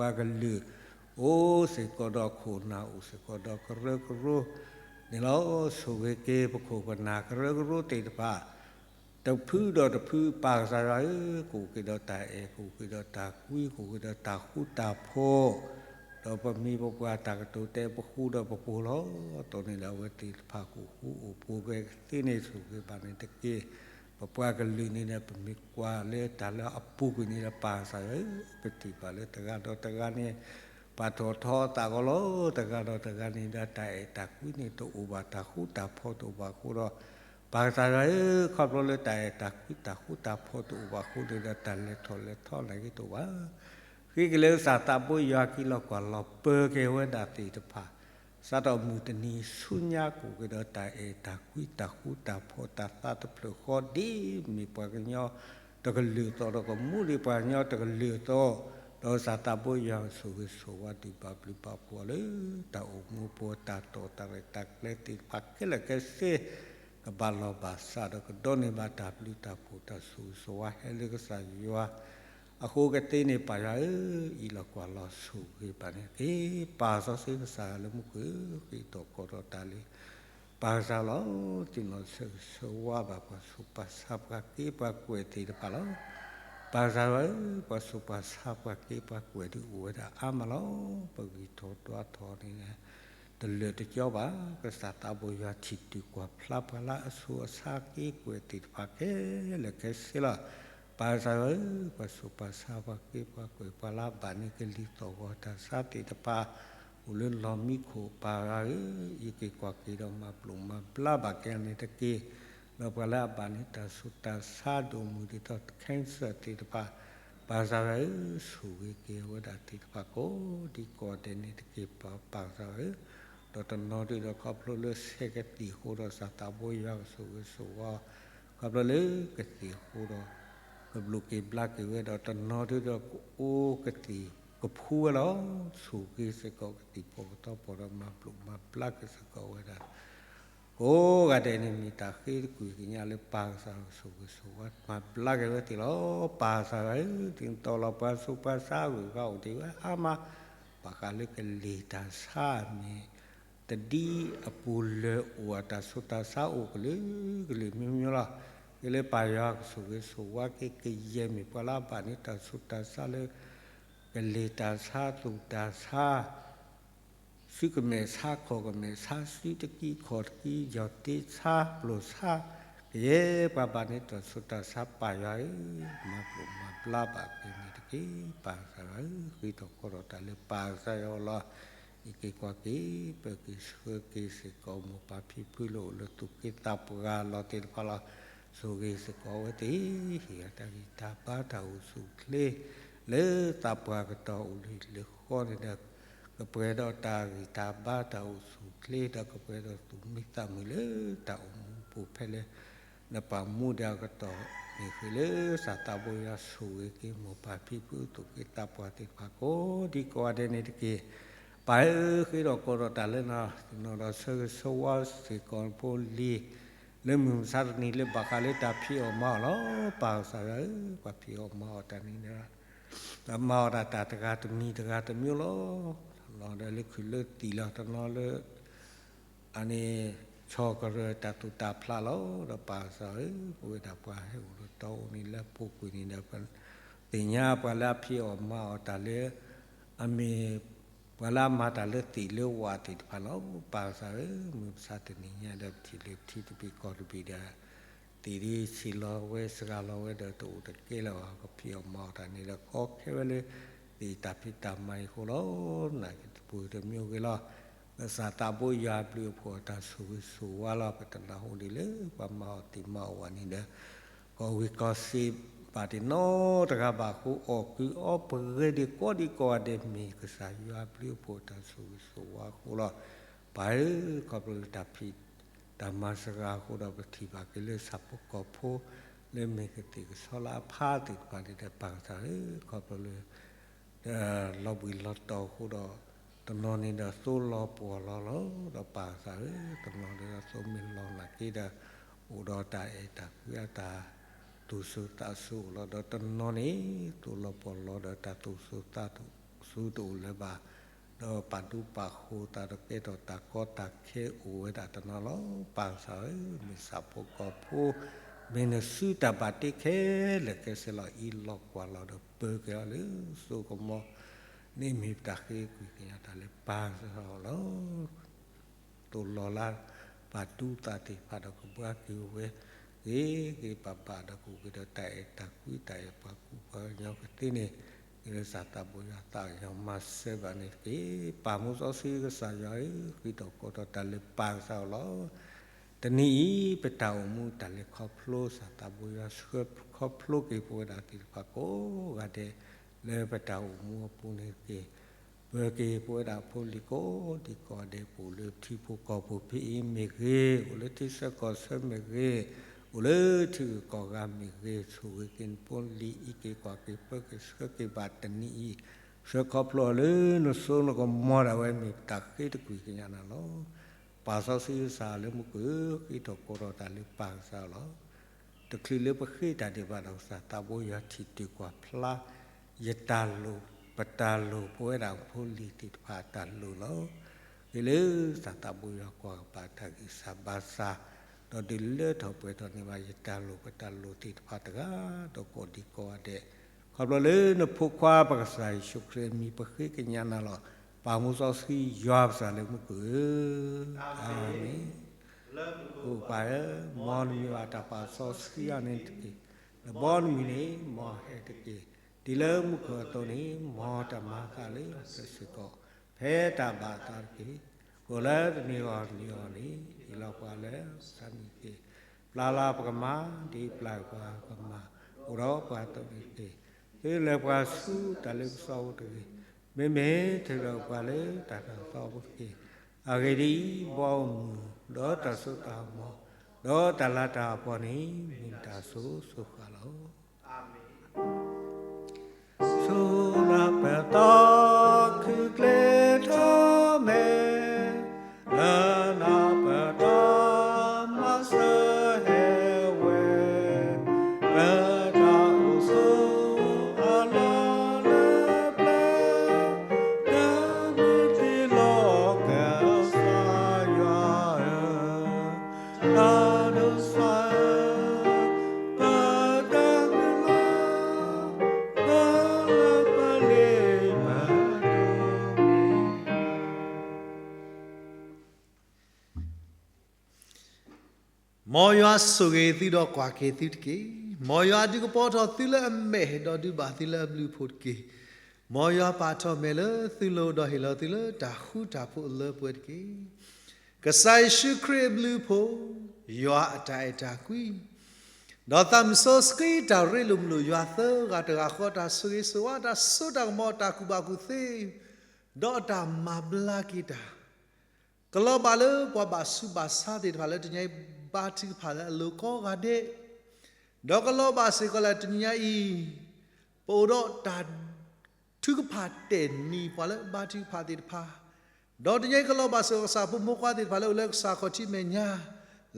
က့ၤ ဒီးဆိၣ်ဂ့ၤက့ၤစ့ၢ်ကီးပှၤကလုာ် အိၣ်စ့ၢ်ကီးဒီးခိၣ်နၢ် အိၣ်စ့ၢ်ကီးဒီးကရၢကရိန့ၣ်လီၤ. ဆိၣ်ဂ့ၤက့ၤပခိၣ်ပနၢ်ကရၢကရိသ့ၣ်တဖၣ် တဖုဒီးတဖု ပၢ်ကစၢ်ယွၤဧၢ, ကအိၣ်က့ၤဒီးတၢ်အဲၣ်, ကအိၣ်က့ၤဒီးတၢ်ကွံ, ကအိၣ်က့ၤဒီးတၢ်ဃူတၢ်ဖိး, ဒီးပမံၤပပှၢ်တၢ်ကတိၤတဲပဃူဒီးပဖိးလီၤ. အသိးန့ၣ်ဒီး အဝဲသ့ၣ်တဖၣ်ကအိၣ်ဃူအိၣ်ဖိးက့ၤကသ့န့ၣ် ဆိၣ်ဂ့ၤဘၣ်န့ၣ်တက့ၢ်. ပပှၤကလုာ်န့ၣ်ဒီး ပမ့ၢ်ကွၢ်လၢတၢ်လၢအပူၤကွံာ်န့ၣ်ဒီး ပၢ်ကစၢ်ယွၤဧၢ, ပထံၣ်ဘၣ်လၢတဂၤဒီးတဂၤန့ၣ် ပာ်ထီၣ်ထီအသးအဂီၢ်လီၤ. တဂၤဒီးတဂၤန့ၣ်ဒီး တၢ်အဲၣ်တၢ်ကွံန့ၣ်တအိၣ်ဘၣ်, တၢ်ဃူတၢ်ဖိးတအိၣ်ဘၣ်အဃိဒီး ပၢ်ကစၢ်ယွၤဧၢ, ခီဖျိလၢတၢ်အဲၣ်တၢ်ကွံတၢ်ဃူတၢ်ဖိးတအိၣ်ဘၣ်အဃိန့ၣ်ဒီး တၢ်လဲၤထီၣ်လဲၤထီနာ်က့တအိၣ်ဘၣ်. ဃ့က့ၤလၢကစၢ်သးဘိယွၤ အံးလီၤကွၢ်လီၤပၢၤက့ၤဝဲဒၣ်သ့ၣ်တဖၣ် စးထီၣ်မုၢ်တနံၤဆူညါ ကအိၣ်က့ၤဒီးတၢ်အဲၣ်တၢ်ကွံတၢ်ဃူတၢ်ဖိး တၢ်သးတဖျၢၣ်ဃီ ဒ်မ့ၢ်ပှၤကညီတကလုာ်အသိးဒီး ကမူဒံးပှၤကညီတကလုာ်အသိး, ဒီးကစၢ်သးဘိယွၤဆိၣ်ဂ့ၤဆိၣ်ဝါဒုးဘၣ်ဘျုးဘၣ်ဖှိၣ်အီၤလၢ တၢ်အိၣ်မူပူၤတၢ်တိာ်တၢ်ရဲၣ်တၢ်ကျဲၤသ့ၣ်တဖၣ်ခဲလၢာ်ခဲဆ့ ကဘၣ်လီၢ်ဘၣ်စးဒီး ကဒိးန့ၢ်ဘၣ်တၢ်ဘျုးတၢ်ဖှိၣ် တၢ်ဆိၣ်ဂ့ၤဆိၣ်ဝါဟဲလၢကစၢ်ယွၤ အဃိကသ့န့ၣ် ပၢ်ယွၤဧၢ, အံးလီၤကွၢ်လီၤဆိၣ်ဂ့ၤဘၣ်န့ၣ်တက့ၢ်. ပၢ်စီဆှံကစၢ်လၢမူခိၣ်ဧၢ, ဃ့ထီၣ်ကီထီၣ်တၢ်လၢ ပၢ်ကစၢ်လီၤ, သ့ၣ်နီၣ်ဆၢဂ့ၤဆၢဝါဘၣ်ပှၤဆူးပှၤဆါပှၤက့ပှၤကွဲးသ့ၣ်တဖၣ်လီၤ. ပၢ်ကစၢ်ဧၢ, ပှၤဆူးပှၤဆါပှၤက့ပှၤကွဲးဒုးအိၣ်ဝဲဒၣ်အါမးလီၤ. ပဂံၢ်ထီၣ်ဒွးထီၣ်န့ၣ် တလၢာ်တကၠီဘၣ်. ကစၢ်သးဘိယွၤထံၣ်တုၤကွၢ်ဖျါပှၤလၢအဆူးအဆါက့ကွဲးသ့ၣ်တဖၣ်ခဲလၢာ်ခဲဆ့လီၤ. ပၢ်ကစၢ်ဧၢ, ပှၤဆူးပှၤဆါပှၤက့ပှၤကွဲးပှၤလၢအဘၣ်န့ၢ်ကလံၤသီၣ်ဂီၤတၢ်ဆါသ့ၣ်တဖၣ် အိၣ်လၢလီၢ်မံခိၣ်ပၢ်ဂၤဧၢ, ယက့ၤကွၢ်က့ၤဒီးမၤဘျိးမၤဘျါဘၣ်က့ၤန့ၣ်တက့ၢ်. ဒီးပှၤလၢအဘၣ်န့ၢ်တၢ်ဆူးတၢ်ဆါဒိၣ်မုၢ်ဒ်သိး cancer သ့ၣ်တဖၣ်, ပၢ်ကစၢ်ဧၢ, ဆိၣ်ဂ့ၤက့ၤဝဲဒၣ်သ့ၣ်တဖၣ်ကိးဒံကိးဂၤဒဲးန့ၣ်တက့ၢ် ပၢ်ကစၢ်ဧၢ. ဒီးတနီၤဒုးဒီးခီဖျိလၢဆဲးကသံၣ်အဃိဒီး ကစၢ်သးဘိယွၤကဆိၣ်ဂ့ၤဆိၣ်ဝါ ခီဖျိလၢကသံၣ်အဃိဒီး ကဘျိးက့ၤဘျါက့ၤဝဲဒီး တနီၤဒုးဒီးကအိၣ်ကသံၣ်ကဖှူဝဲလီၤ. ဆိၣ်ဂ့ၤစ့ၢ်ကီးကသံၣ်ဖီၣ်ကသီဖီၣ်ဒီးမၤဘျိးမၤဘျါက့ၤစ့ၢ်ကီးဝဲဒၣ် ကိးဂၤဒဲးန့ၣ် မ့ၢ်တၢ်ဃ့တကွံာ်ကညးလၢပၢ်ကစၢ်ကဆိၣ်ဂ့ၤဆိၣ်ဝါမၤဘျါက့ၤဝဲသ့ၣ်လီၤ. ပၢ်ကစၢ်ဧၢ, ဒ်သိးလီၤပှၤဆူးပှၤဆါဂုၤဂၤအိၣ်ဒံးဝဲအါမး, ဘၣ်ဃးလၢကလံၤတၢ်ဆါမ့ၢ် တဒ်အပူၤလၢအိၣ်အတၢ်ဆူးတၢ်ဆါအိၣ်ကလုာ်ကလုာ်မ့ၢ်မ့ၢ်လီၤ. ကလၢပၢ်ယွၤကဆိၣ်ဂ့ၤဆိၣ်ဝါက့ၤ ကယဲၢ်မ့ၢ်ပှၤလၢအဘၣ်န့ၢ်တၢ်ဆူးတၢ်ဆါလၢ ကလံၤတၢ်ဆါသူၣ်တၢ်ဆါ စုကမဲာ်ဆါခီၣ်ကမဲာ်ဆါ စုတကံခီၣ်တကံ ယီၢ်တ့ဆါပျိာ်ဆါ ကယဲၢ်ပှၤဘၣ်န့ၢ်တၢ်ဆူးတၢ်ဆါ ပၢ်ယွၤဧၢ, မၤဘျိးမၤဘျါဘၣ်က့ၤန့ၣ်တက့ၢ်. ပၢ်ကစၢ်ယွၤဧၢ, ဃ့ထီၣ်ဃီထီၣ်တၢ်လၢပၢ်ကစၢ်ယွၤလီၤ. အံးက့ၤကွၢ်က့ၤ ပၢက့ၤဆှၢက့ၤစ့ၢ်ကီး မိၢ်ပၢ်ဖံဖုလၢအိၣ်လၢသူၣ်က့သးပှၢ်လီၤသ့ၣ်တဖၣ်လီၤ. ဆိၣ်ဂ့ၤစ့ၢ်ကီးအဝဲသ့ၣ်, ဟ့ၣ်အတၢ်ဂံၢ်တၢ်ဘါတၢ်အိၣ်ဆူၣ်အိၣ်ချ့ လၢသးပှၢ်ကတီၢ်အိၣ်လၢဟံၣ်လၢဃီန့ၣ်ဒီး ကပှဲၤဒီးတၢ်ဂံၢ်တၢ်ဘါတၢ်အိၣ်ဆူၣ်အိၣ်ချ့ ဒီးကပှဲၤဒီးသူၣ်မံသးမုာ်လၢတၢ်အိၣ်မူပူၤဖဲလၢ နပာ်မူဒီးအကတီၢ်န့ၣ်ဃ့လၢ ကစၢ်သးဘိယွၤဆိၣ်ဂ့ၤက့ၤ မိၢ်ပၢ်ဖံဖုသူၣ်က့သးပှၢ်သ့ၣ်တဖၣ်ကိးဒံကိးဂၤဒဲးန့ၣ်တက့ၢ်. ပၢ်ဧၢ, ဃ့ထီၣ်ဃီထီၣ်တၢ်လၢနၤ, သ့ၣ်နီၣ်ဒီးဆၢဂ့ၤဆၢဝါစ့ၢ်ကီးနဖိလံၤ လၢမုၢ်မဆါတနံၤလၢဘၣ်ဃးလၢတၢ်ဖံးအီၣ်မၤအီၣ်လီၤ. ပၢ်ကစၢ်ယွၤဧၢ, ပှၤဖံးအီၣ်မၤအီၣ်တၢ်န့ၣ်ဒီး မၤအီၣ်ဒၣ်တၢ်တဂၤတမံၤတဂၤတမံၤလီၤ. တနီၤဒီးလၢခုၣ်လၢသံၣ်လီၤ, တနီၤလၢ အန့ၣ် ဆီၣ်ကရၢၢ်တၢ်သူၣ်တၢ်ဖျးလီၤ. ဒီးပၢ်ကစၢ်ဧၢ, ပဝဲဒၣ်ပှၤဟဲအိၣ်လၢတီအူန့ၣ်လၢအပူၤကွံာ်န့ၣ်ဒီး သ့ၣ်ညါပှၤလၢအဖံးအီၣ်မၤအီၣ်တၢ်လၢ အမ့ၢ် ပှၤလၢအမၤတၢ်လၢသ့ၣ်လၢဝၣ်သ့ၣ်တဖၣ်လီၤ. ပၢ်ကစၢ်ဧၢ, မုၢ်မဆါတနံၤညါဒီး ပထံၣ်လၢပထံတဘ့ၣ်ကီၢ်တဘ့ၣ်ဒီး သ့ၣ်ဒ်ဆံးလီၤဝဲစှၤလီၤဝဲဒီးတအိၣ်တကဲလၢၤဘၣ်, ကဖံးအီၣ်မၤအီၣ်တၢ်န့ၣ်ဒီး ကီခဲဝဲလၢ သ့ၣ်တၢ်ဖံးတၢ်မၤအံၤအဃိလီၤ. နာ်က့ၤတပူၤတမံၤဂ့ၤလီၤ. ကစၢ်သးဘိယွၤအဘျုးအဖှိၣ်အတၢ်ဆိၣ်ဂ့ၤဆိၣ်ဝါလီၤ. ပတနၢ်ဟူဒံးလၢပှၤမၤအီၣ်သ့ၣ်မၤအီၣ်ဝၣ်န့ၣ်ဒီး ကီၢ်ဝံၤကီၢ်စ့ၢ်ဘၣ်တ့ၢ်နီတဂၤဘၣ်အဃိ အီၣ်ကုးအီပှဲၤဒံးကိးဒံးကိးဂၤဒဲး မ့ၢ်ကစၢ်ယွၤအဘျုးအဖှိၣ်အတၢ်ဆိၣ်ဂ့ၤဆိၣ်ဝါအဃိလီၤ. ပၢ်ဧၢ, ခီဖျိလၢတၢ်ဖံးတၢ်မၤစှၤအဃိဒီး ပထံၣ်ဘၣ်က့ၤလၢဆၣ်ဖိကီၢ်ဖိ လၢမ့ၢ်ကသ့ၣ်ကဆီလၢအဖါသ့ၣ်တဖၣ်န့ၣ်ဒီး ပၢ်ကစၢ်ဧၢ, ခီဖျိလၢ လီၤဘှံးလီၤတီၤအဃိဒီး တနီၤန့ၣ်ဒီးသိလီၤပှီၢ်လီၤလီၤ. ဒီးပၢ်ကစၢ်ဧၢ, တနီၤန့ၣ်ဒီးသိမ့ၢ်လီၤနာ်က့ဒီး အိၣ်ဒီးတၢ်အဲၣ်တၢ်ကွံအတၢ်သူၣ်စူၤသးစူၤအိၣ်လီၤ. ဒီးတနီၤန့ၣ် သိလီၤပှီၢ်လီၤဒီးတၢ်သူၣ်စူၤသးစူၤတအိၣ်လၢၤဘၣ်. ဒီးပာ်ဒူပာ်ဃိၤသးဒီးကဲထီၣ်တၢ်ကီတၢ်ခဲအိၣ်ဝဲဒၣ်တနီၤလီၤ. ပၢ်ကစၢ်ဧၢ, မ့ၢ်ဆၣ်ဖိကီၢ်ဖိ မ့ၢ်နစုတၢ်ဘၣ်တ့ခဲလၢာ်ခဲဆ့လီၤ. အံးလီၤကွၢ်လီၤဒီးပၢၤက့ၤအီၤလၢစိကမီၤ န့ၣ်မ့ၢ်ပတၢ်ဃ့ကွံာ်ကညးတၢ်လၢပၢ်ကစၢ်လီၤ. သိလီၤလၢ ပာ်ဒူသးသ့ၣ်တဖၣ်ဒီးကဘှါက့ၤဝဲ ဂ့ၤဂ့ၤဘၣ်ဘၣ်ဒီးကအိၣ်က့ၤဒီးတၢ်အဲၣ်တၢ်ကွံတၢ်အဲၣ်ပှၤကူပှၤကညီကသ့န့ၣ် လၢဆၣ်သးဘိယွၤသးကညီၤမၤစၢၤဘၣ်န့ၣ်တက့ၢ်. ပၢ်မူစီဆှံကစၢ်ယွၤဧၢ, ဃ့ထီၣ်ဃီထီၣ်တၢ်လၢပၢ်ကစၢ်လီၤ. တနံၤအံၤ ပတၢ်အိၣ်မူတၢ်လဲၤခီဖျိ ဆၣ်သးဘိယွၤဆှၢခီဖျိက့ၤပဝဲဒၣ်သ့ၣ်တဖၣ်ကိးဂၤဒဲး လၢပတၢ်အိၣ်မူအပူၤန့ၣ်တက့ၢ်. ပၢၤက့ၤပဝဲဒၣ်ဖိလံၤကိးဒံကိးဂၤဒဲး ပအိၣ်လၢထံဖိကီၢ်ဖိဖဲအံၤမ့ၢ်ဂ့ၤ, အိၣ်လၢထံဆၢကီၢ်ဆၢမ့ၢ်ဂ့ၤ, အိၣ်လၢထံဂုၤကီၢ်ဂၤမ့ၢ်ဂ့ၤ, ဆိၣ်ဂ့ၤက့ၤနဖိလံၤ အံးက့ၤကွၢ်က့ၤပၢၤက့ၤဆှၢက့ၤဘၣ်တနံၤအံၤ, ဆှၢခီဖျိအီၤလၢနစိနကမီၤဒၣ်ဝဲ မ့ၢ်ပတၢ်ဃ့တကွံာ်ကညးနၤလီၤ. ပၢ်စီဆှံကစၢ်လၢမူခိၣ်ဧၢ, ဃ့ထီၣ်ဃီထီၣ်တၢ်လၢပၢ်ကစၢ်လီၤ. တချုးလၢပဃ့တၢ်ဒံးဘၣ်ဒီး ကစၢ်သးဘိယွၤထံၣ်တုၤကွၢ်ဖျါ ယတၢ်လိၣ်, ပတၢ်လိၣ် ပဝဲဒၣ်ဖိလံၤသ့ၣ်တဖၣ်အတၢ်လိၣ်လီၤ. ဟ့ၣ်လၢသးသးဘိယွၤကွၢ်ကပၤတၢ်ဂံၢ်စၢ်ဘါစၢ်, ဒီးဒုးလၢထီၣ်ပှဲၤထီၣ်န့ၢ်ဘၣ်ယတၢ်လိၣ်ပတၢ်လိၣ်သ့ၣ်တဖၣ်တဂၤဒီးကိးဒံကိးဂၤဒဲး, ခီဖျိလၢနဖိခွါပကစၢ်ယ့ၣ်ၡူးခရံာ်အမံၤ ပဃ့ကညးနၤလီၤ. ပၢ်မူစီဆှံယွၤပကစၢ်လၢမူခိၣ်ဧၢ, အၤမ့ၣ်. ပၢ်ဧၢ, မ်နမံၤဘၣ်တၢ်ပာ်စီဆှံအီၤန့ၣ်တက့ၢ်. နဘီနမုၢ်န့ၣ် မ်အဟဲတက့ၢ်. ဒ်လၢမူခိၣ်အသိးန့ၣ် မ်တၢ်မၤအသးလၢပျၢၤစ့ၢ်ကီး ဖဲတၢ်ဘၣ်အသးတက့ၢ်. အိၣ်လၢတနံၤဂီၢ်နံၤဂီၢ်န့ၣ် ဟ့ၣ်လီၤပှၤလၢပသးန့ၣ်တက့ၢ်. ပျၢ်လၢပကမၤ ဒ်ပျၢ်ပှၤကမၤ အိၣ်ဒီးပှၤအသိးန့ၣ်တက့ၢ်. သုလဲၤပှၤဆူတၢ်လ့ပစီအပူၤတဂ့ၤ. မ့မ့ၢ်ထုးထီၣ်ပှၤလၢတၢ်တၢ်သီအပူၤတက့ၢ်. အဂ့ၢ်ဒ်အံၤ, ဘီအမုၢ် ဒီးတၢ်စိတၢ်ကမီၤ ဒီးတၢ်လၤတၢ်ကပီၤန့ၣ် မ့ၢ်တၢ်စိၤစိၤဃၣ်ဃၣ်လီၤ. ဆူနၢ်ပၢၢ်သီခုကျဲထီၣ်မဲာ်, လၢနၢ်ပၢၢ်သီမၤစၢၤဟဲဝဲ, ပတၢ်အိၣ်ဆိးအလီၢ်လၢပျၢၤ, တၢ်မ့ၢ်တ့ၢ်လီၤကစၢ်ယွၤဧၢ, တၢ်ဒိးစၢၤ ပတၢ်မုၢ်လၢ်, ပလၢပလ့ပဒိၣ်မံၤ မ်ယွၤဆိၣ်ဂ့ၤသုဒီးကွၢ်က့ၤသုတက့ၢ်. မ်ယွၤဒုးကပီၤထီၣ်သုလၢအမဲာ်, ဒီးဒုးဘၣ်သုလၢအဘျုးအဖှိၣ်တက့ၢ်. မ်ယွၤပာ်ထီၣ်မဲာ်လၢသုလိၤ, ဒီးဟ့ၣ်လီၤသုလၢတၢ်ဃူတၢ်ဖိးအလၢပှဲၤတက့ၢ်. ကစၢ်ယ့ၣ်ၡူးခရံာ်အဘျုးအဖှိၣ်, ယွၤအတၢ်အဲၣ်တၢ်ကွံ, ဒီးသးစီဆှံတၢ်ရ့လိာ်မုာ်လိာ်ယွၤသၢဂၤတဂၤဃီ, တၢ်ဆိၣ်ဂ့ၤဆိၣ်ဝါ, တၢ်စိတၢ်ကမီၤ, တၢ်ကူၣ်ဘၣ်ကူၣ်သ့, ဒီးတၢ်မၤဘျါက့ၤတၢ် ကလီၤဘၣ်လၢပှၤဘၣ်ဆူးဘၣ်ဆါသ့ၣ်တဖၣ်လၢတနံၤအံၤ ဘါထုကဖၣ်လၢအလိၤကိးဂၤဒဲး, ဒီးကလီၤဘၣ်စ့ၢ်ကီးလၢတနံၤအံၤ ပအိၣ်ဒီးတၢ်ထုကဖၣ်တဲာ်နံၤပှၤလၢဘါထုကဖၣ်သ့ၣ်တဖၣ်, ဒီးတနံၤအံၤကလီၤဘၣ်စ့ၢ်ကီးကစၢ်ဖိမုၣ်ဖိခွါသ့ၣ်တဖၣ်လၢအိၣ်လၢကစၢ်ခီၣ်ထံးမဲာ်ညါ,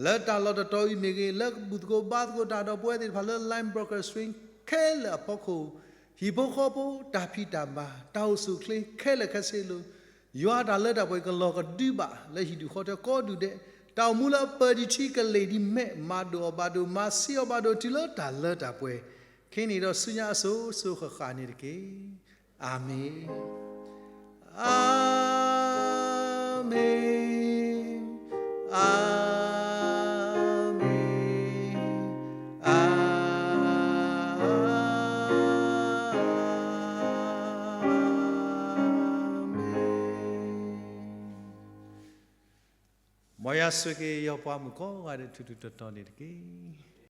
လၢတၢ်လီၢ်တတီၤအံၤမ့ၢ်ဂ့ၤ, လၢကဘူၣ်သကိးဘါသကိးတၢ်ဒီးပဝဲသ့ၣ်တဖၣ်လၢ Line Broadcasting ခဲလၢာ်အဖီခိၣ်, ဟံၣ်ဖိဃီဖိ, တၢ်ဖံးတၢ်မၤ, တၢ်အိၣ်ဆူၣ်အိၣ်ချ့ခဲလၢာ်ခဲဆ့အလိၤ, ယွၤတၢ်လၢတၢ်ပှဲၤကလီၤကဒုဘၣ်လၢဟံၣ်ဒူၣ်ဃီထၢကိးဒူၣ်ဒဲး, တၢ်အိၣ်မူလၢအပၢၤဒံးထံကလ့ၢ်ဒံးမဲာ်, မၤဒိၣ်အီၤဘၣ်ဒိၣ်, မၤဆံးအီၤဘၣ်ဒိၣ် တုၤလၢတၢ်လၢတၢ်ပှဲၤ, ခဲအံၤန့ၣ်ဒီးဆူညါအစိၤစိၤဃၣ်ဃၣ်န့ၣ်တက့ၢ်. အၤမ့ၣ်, အၤမ့ၣ်, အၤမ့ၣ်. မ်ယွၤဆိၣ်ဂ့ၤယွၤပှၤမုၣ်ကိးဂၤဒဲးထူထူတီတီန့ၣ်တက့ၢ်.